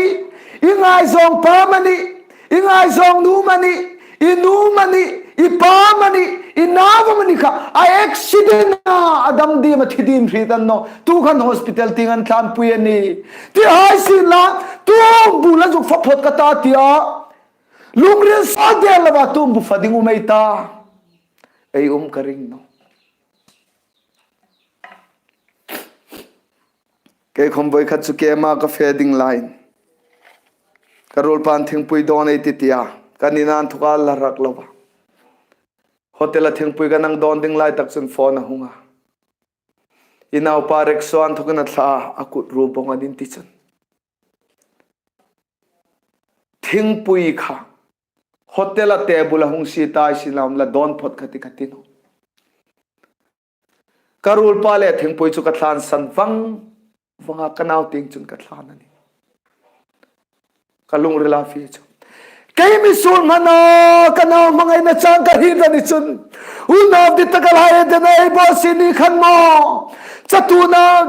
i ngaizawng pa manih, i ngaizawng nu manih, i nu manih, i pa manih, i nau manih kha a accident a, a dam diem a, thi diem hriet a ni naw. Tu khan hospital tieng an tlanpui a nih. Ti hai sien la, tu bu la zuk fa phot ka ta tia, lungril sa der lova tu bu fa ding um ei ta. Ei um ka ring naw. Kei khom voi khat chu keima ka fe ding laiin, ka ruolpan thingpui dawn ei ti tia, ka nina inthawka la rak lova, hotel-a thingpui kan hang dawn ding lai tak chun phone a hung a. I naupa rickshaw inthawkin a thla a, a kut ru bawng an in ti chun, thingpui kha hotel-a table-a hung sie ta ei sien la, um la dawn phot ka ti, ka ti naw. Ka ruolpa le thingpui chu ka tlansan vang vang a, ka nau tieng chun ka tlan a nih. Ka lungrila fie chu, kei mi suol hmang a, ka nau hmangaina chang ka hriet a ni chun, unau dittak a hai, Eden-a ei bawsiet ni khan maw, chatuona,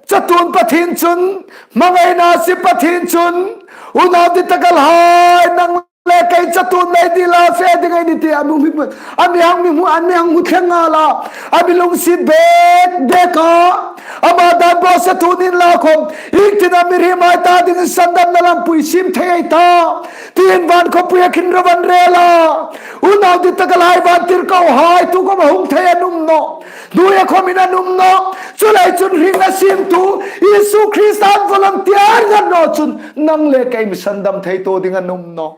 chatuon Pathien chun, hmangaina sie Pathien chun, unau dittak a hai, nang le kei chatuon nei dila fe ding ei ni ti a mi hmu, a mi hang mi hmu, a mi hang hmu thleng a la, a mi lunginsiet bek bek a. Ama dan bawsietna in la khom, iengtin am mihriemhai ta dingin sandamna lampui siem thei ei ta, tiin van khawpuia khin ro an rel a. Unau dittak a hai, vantirkohai, tu khom a hung thei an um nawh. Hnuoia khomin an um nawh. Chuleiin chun ringna siemtu Isu Kristan volunteer ngat naw chun nang le kei mi sandam theitu ding an um nawh.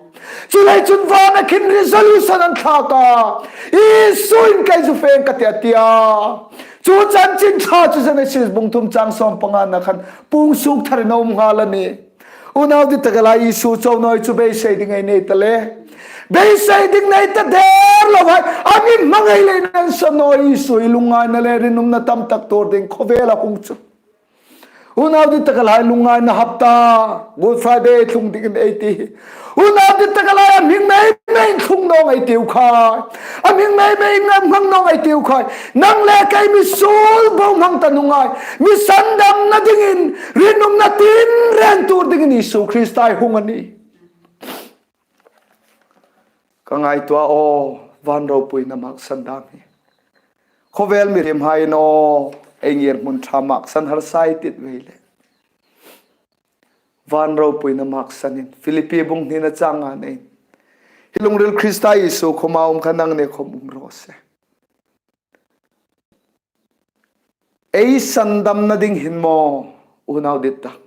Chuleiin chun vana khin resolution an thlak a, Isuin kei zu fe ka tih a tia. Chu chanchin ṭha chu Genesis bung thum chang sawm pangana khan puong suok tharin a um nghal a nih. Unau dittak a hai, Isu chau naw ei chu beisei ding ei nei ta le, beisei ding nei ta der lo hai, a mi hmangai leiin an sa naw. Isu i lungngaina le rinumna tam tak tuor ding khawvela hung chu. Unau dittak a hai, lungngaina hapta, Good Friday tlung dingin ei ti hi, unau dittak a hai, a hming mei mei thlung naw ei tiu khai. A hming mei mei ngam hmang naw ei tiu khai. Nang le kei mi suol bo hmang ta nunghai, mi sandamna dingin, rinumna tin ren tuor dingin Isu Krista ei hung a nih. Ka ngaituo a, aw, van ropuina maksan dam hi. Khawvel mihriemhai naw, ei ngirhmun ṭha maksan harsa ei tit vei le, van ropuina maksanin, Philippi bung hnina chang nga nei, hi lungril Krista Isu khoma um kha nangni khom um raw se. Ei sandamna ding hin maw, unau dittak,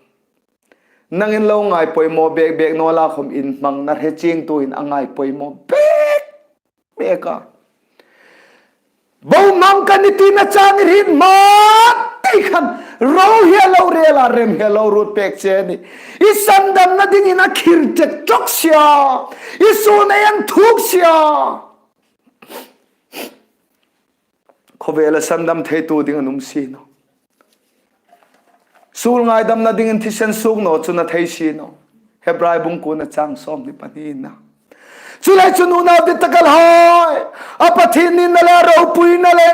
nangin lo ngai poimaw bek bek naw la khom inhmangna hre chiengtu hin a ngai poimaw bek bek a. Bo hmang ka nih tina chang i hriet ma ti khan, ro hi a lo rel a, rem hi a lo ruot pek che a nih. I sandamna dingin a khir tek ṭawk si a, Isu nei an thuk si a. Khawvela sandam theitu ding an um si naw. Suol ngaidamna dingin thisen suok naw chu a thei si naw. Hebrai bung kuona chang sawmhni pahnina. Chuleiin chun unau dittak a hai, a Pathien inna le, a ropuina le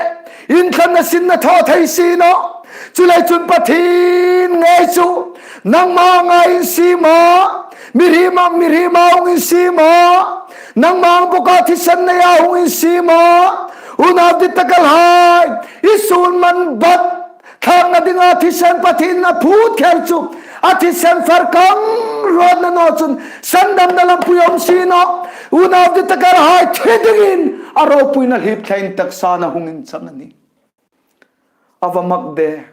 inthlakna sinna thaw thei si naw. Chuleiin chun Pathien ngei chu nangma ngai in siem a, mihriem a, mihriem a hung in siem a, nangma ang boka thisen neia hung in siem a. Unau dittak a hai, i suol man bat Thlâkna dinga thisen Pathienin a phût kher chu, a thisen far kang ruotna naw chun sandamna lampui um si naw. Unau dittakhai, thi dingin a ropuina hlip thlain taksain a hung inchang a nih. A va mak de.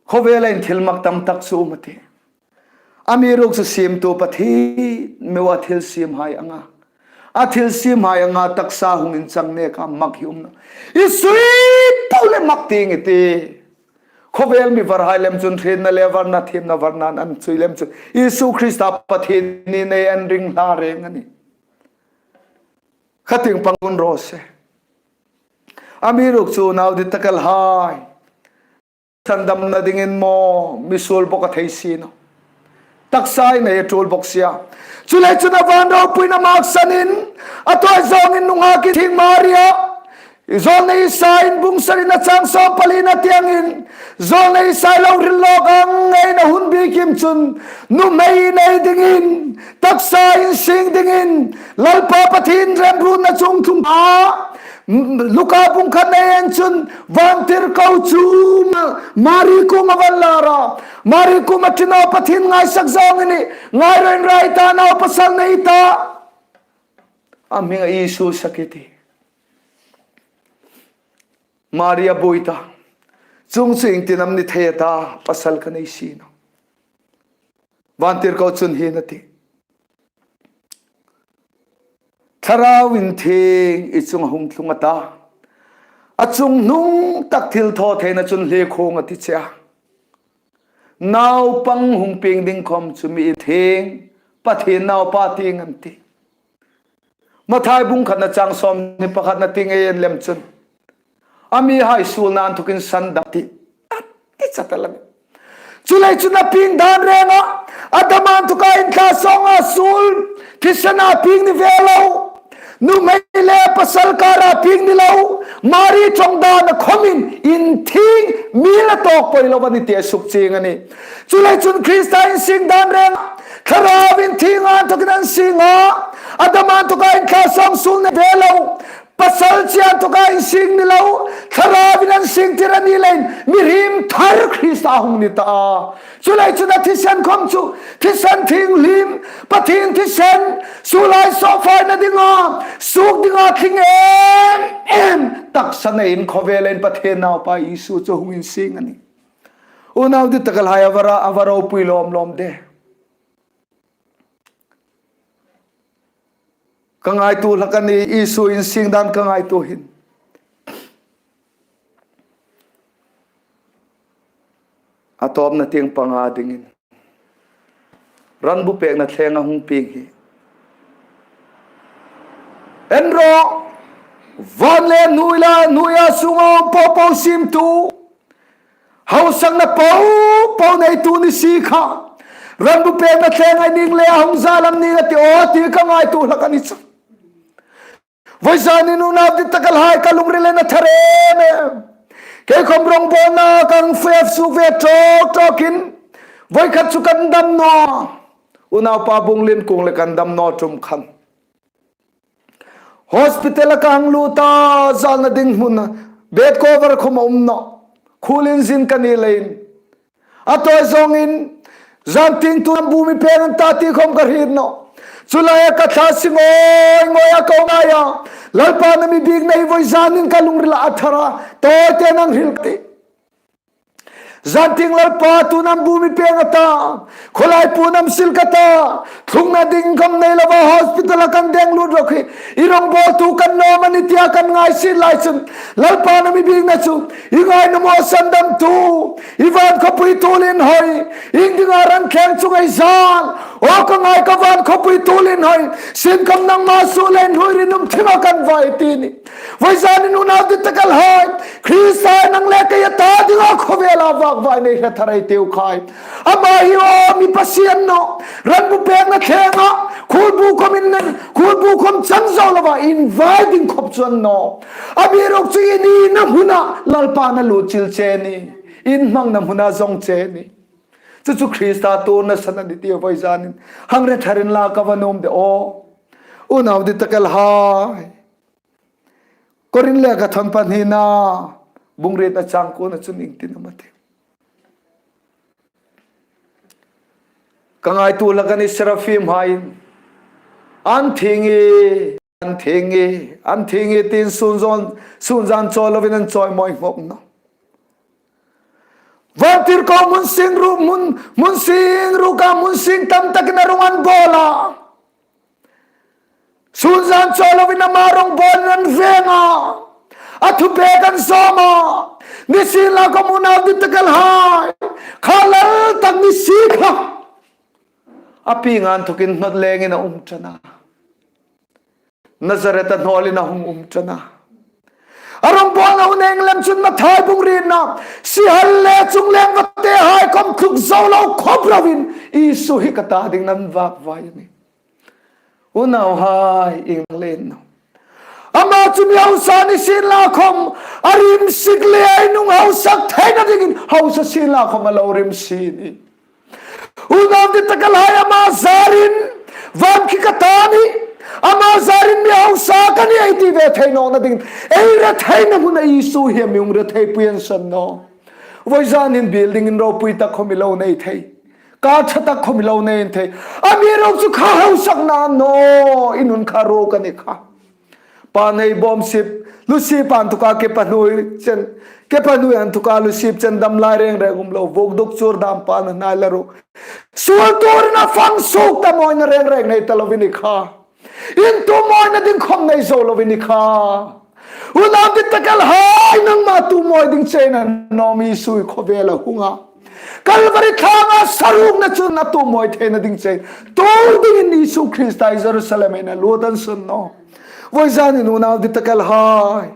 Khawvela hin thil mak tam tak chu um a tih. Amiruokchu siemtu Pathien meu a thil siemhai anga, a thil siemhai anga taksa hung inchang neka mak hi um naw. I sui po le mak ding i tih. Khawvel mi varhai lem chun hrietna le varna, thiemna varnain an sui lem chun Isu Krista Pathien ni nei an ring hla reng a nih. Kha tieng pang un raw se. Amiruokchu unau dittakhai, sandamna dingin maw mi suol bawk a thei si naw. Taksain a tul bawk si a. Chuleiin chun a van ropuina maksanin, a tawi zawngin nungak inthieng Maria, Zawlnei Isai bung sarina chang sawm palina tiengin, Zawlnei Isai lo hril lawk ang ngeina hun biekin chun, nuhmei nei dingin taksa insing dingin Lalpa Pathien remruotna chu hung tlung a. Luka bung khatna en chun, vantirko chu Ma-, Mari kuoma a va lar a. Mari kuoma ṭi naw, Pathien ngaisak zawng i nih, ngai ro, inrai ta, nau pasal nei ta. A hming a Isu sak i tih. Maria buoi ta. Chuong chu iengtin am ni thei a ta, pasal ka nei si naw. Vantirko chun hin a tih. Thlarau inthieng i chunga hung tlung a ta. A chungnung tak thilthawtheina chun hle khung a ti che a. Naupang hung pieng ding khom chu mi inthieng, Pathien Naupa tieng an tih. Mathai bung khatna chang sawmhni pakhatna tieng ei en lem chun, a mihai suolna inthokin sandam tih. A ti chat a la. Chuleiin chun a pieng dan renga, Adam inthoka inthlasawnga suol, thisena pieng ni ve lo. Nuhmei le pasal kara pieng ni lo. Mari ṭawng dana khomin inthieng mi la tawk poi lo a ni ti a sukchieng a nih. Chuleiin chun Krista insing dan reng, Thlarau inthienga inthokin an sing a. Adam inthoka inthlasawnga suol ni ve lo. Pasal chie inthoka insing ni lo. Thlarauvin an singtir a ni leiin mihriem thar Krista hung ni ta a. Chuleiin chun a thisen khom chu, thisen thienghlim, Pathien thisen, suolhai sawpfaina dinga, suok dinga tling em em taksa neiin khawvelin Pathien Naupa Isu chu hung insing a nih. Unau dittakhai, a va ra, a va ropui lawm lawm de. Ka ngaituo hlak a nih, Isu insing dan ka ngaituo hin. A tawpna tieng panga dingin, ran bu pekna thlenga hung pieng hi. En ro, van le hnuoia, hnuoia sunga um popo siemtu, hausakna popo neitu ni si kha. Ran bu pekna thlenga i ning le a hung zal am ni a ti aw ti ka ngaituo hlak a ni chu. Vawizanin unau dittakhai, ka lungril a thar em em. Kei khom rongbawlna ka fe suok ve tawk tawkin, voi khat chu kan dam naw. Unaupa bung lien kuong le kan dam naw tum khan. Hospital-a ka hang lut a, zalna ding hmuna, bed cover khom a um naw. Khuolin zin ka ni leiin. A tawi zawngin, zantieng tu am bu mi peng an ta ti khom ka hriet naw. Chu laia ka thla si ngoi ngoia ka um a. Lalpan a mi biekna hi vawizanin ka lungrila a thar a. Tawite nang hril ka tih. Zantieng Lalpa, tu am bu mi peng a ta. Khawlai puon am sil ka ta. Thlungna ding khom nei lova hospital-a kan deng lut rawk hi, i rongbawltu kan nuom a ni tia kan ngai si lai chun, Lalpan a mi biekna chu, i ngai nuom aw sandamtu, i van khawpui tuolinhawi, ieng dinga ran thleng chu ngei zal. Aw ka ngai ka van khawpui tuolinhawi, sin khom nangma suol le hnuoi rinum thima kan vai ti ni. Vawizanin unau dittakhai, Krista nang le kei a ta dinga khawvela vakvai nei hre thar ei tiu khai. Ama hi aw mi Pasian naw, ran bu pekna thlenga, khuolbu khom in nen, khuolbu khom chang zo lova invai ding khop chuong naw. Amiruokchu i nina hmuna Lalpan a lut chil che ni. In hmangna hmuna zawng che ni. Chu chu Krista tuorna san a ni ti vawizanin hang hre tharin la ka va nuom de aw. Unau dittakhai. Korin lekhathawn pahnina, bung rietna chang kuona chun ieng tin am a ti? Ka ngaituo hlak a nih, seraphimhai'n, "An thi ngei, an thi ngei, an thi ngei," tiin sun zan, sun zan chawi loin an chawimawi ngawt nawh. Vantirko hmun sing ruk, hmun, hmun sing ruka hmun sing tam takin a rung an bawl a. Sun zan chawi loin ama rongbawlin an veng a. A thupek an zawm a. Nisienlakhawm unau dittakhai, kha lal tak ni si kha, a pieng inthawkin hnawt lengin a um ṭan a. Nazareth-a hnawlin a hung um ṭan a. A rongbawlna hun ieng lem chun Mathai bung rietna, sihal le chungleng vatehai khawm tluk zo lo khawp loin Isu hi ka ta dingin an vakvai a nih. Unauhai, ieng lem naw. Ama chu mi hausa ni sienlakhawm, a rimsik le a nunghausak theina dingin hausa sienlakhawm a lo rimsi a nih. Unau dittakhai, ama zarin van khi ka ta a nih, ama zarin mi hausa ka nih ei ti ve thei nawna dingin, ei retheina hmuna Isu hi a mi hung retheipui an san naw. Vawizanin building-in ropui tak khawm i lo nei thei, car ṭha tak khawm i lo nei thei. Amiruokchu kha hausakna naw, i nun kha ruok a ni kha. Pa nei bawm sip, lu sip inthawka ke pa hnuoi chen, ke pa hnuoi inthawka lu sip chen dam lai reng reng um lo, vuk duk chur dam pa na hnai la ru. Suol turin a fang suok ta mawina reng reng nei ta loin i kha. In tumawina ding khawm nei zo loin i kha. Unau dittakhai, nangma tumawi ding chein a nawm Isu hi khawvela hung a. Kalvari thlanga sarukna chun a tumawi theina ding chein tuor dingin Isu Krista hi Jerusalem-a a lut an san naw. Vawizanin unau dittakhai,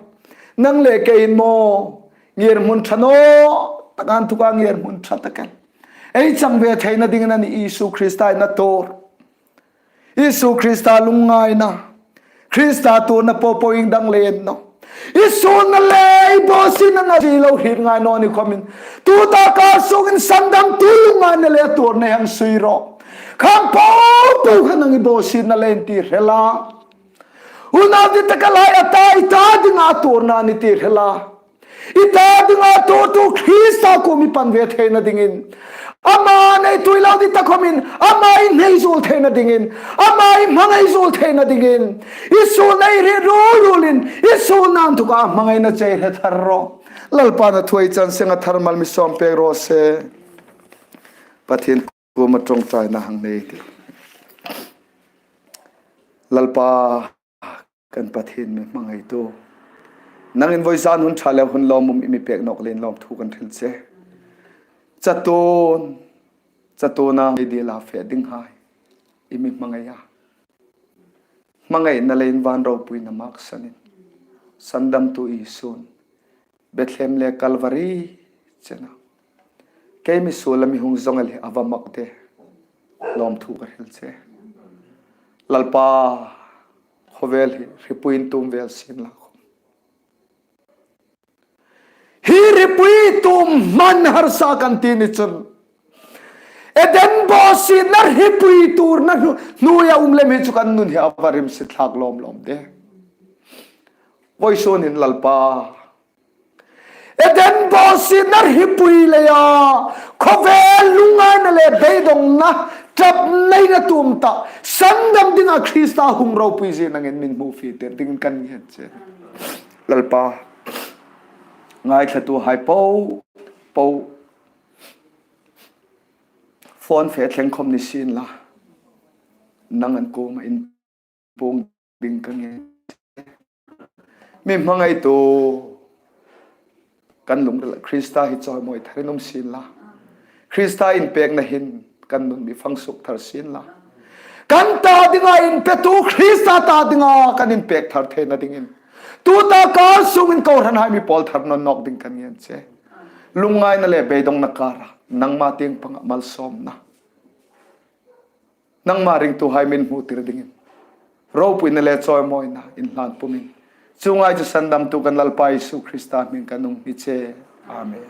nang le keiin maw, ngirhmun ṭha naw tak inthawka ngirhmun ṭha tak el ei chang ve theina dingin a nih Isu Krista hi a tuor. Isu Krista lungngaina, Krista tuorna popo ieng dang le ni naw. I suolna le i bawsietna na ti lo hriet ngai naw ni khawmin, tuta kar sungin Sandamtu lungngaina le tuorna hang sui rawh. Khang popo kha nang i bawsietna le inti hril a. Unau dittakhai, a ta, i ta dinga tuorna ni ti hril a. I ta dinga tuortu Krista kuom i pan ve theina dingin, ama nei tuoi lo dittakhawmin ama i hnai zuol theina dingin, ama i hmangai zuol theina dingin, i suolna i hriet ruol ruolin, i suolna inthawka hmangaina chei hre thar rawh. Lalpan a thu ei chan seng a thar mal mi sawm pek raw se. Pathien kuoma ṭawngṭaina hang nei ei tih. Lalpa, kan Pathien mi hmangaitu, nangin vawizan hun ṭha le hun lawmum i mi pek nawk leiin lawmthu kan hril che. Chatuon, chatuona ei dila fe dinghai i mi hmangai a. Hmangaina leiin van ropuina maksanin, Sandamtu Isun Bethlehem le Kalvari chena kei mi suola mi hung zawng el hi a va mak de, lawmthu ka hril che. Lalpa, khawvel hi hripuiin tum vel sienla khawm, hi hripui tum hman harsa kan ti ni chun, Eden bawsietna hripui tuorna hnu-, hnuoia um lem hi chu kan nun hi a va rimsi thlak lawm lawm de. Vawisunin Lalpa, Eden bawsietna hripui leia khawvel lungngaina le beidongna ṭap neina tum ta, sandam dinga Krista hung ropuizie nangin min hmu fie tir dingin kan ngen che. Lalpa, ngaithlatuhai popo, phone fe thleng khawm ni sienla, nang an kuoma inpuong ding ka ngen. Mi hmangaitu kan lungrila Krista hi chawimawi tharin um sienla, Krista inpekna hin kan nun mi fang suk thar sienla, kan ta dinga inpetu Krista ta dinga kan inpek thar theina dingin, tuta kar sungin kohranhai mi pawl thar nawn nawk ding kan ngen che. Lungngaina le beidongna kara nangma tieng panga malsawmna, nangma ringtuhai min hmu tir dingin, ropuina le chawimawina inhlan pumin, chuong ang chu sandamtu kan Lalpa Isu Krista hmingin kan hni che. Amen.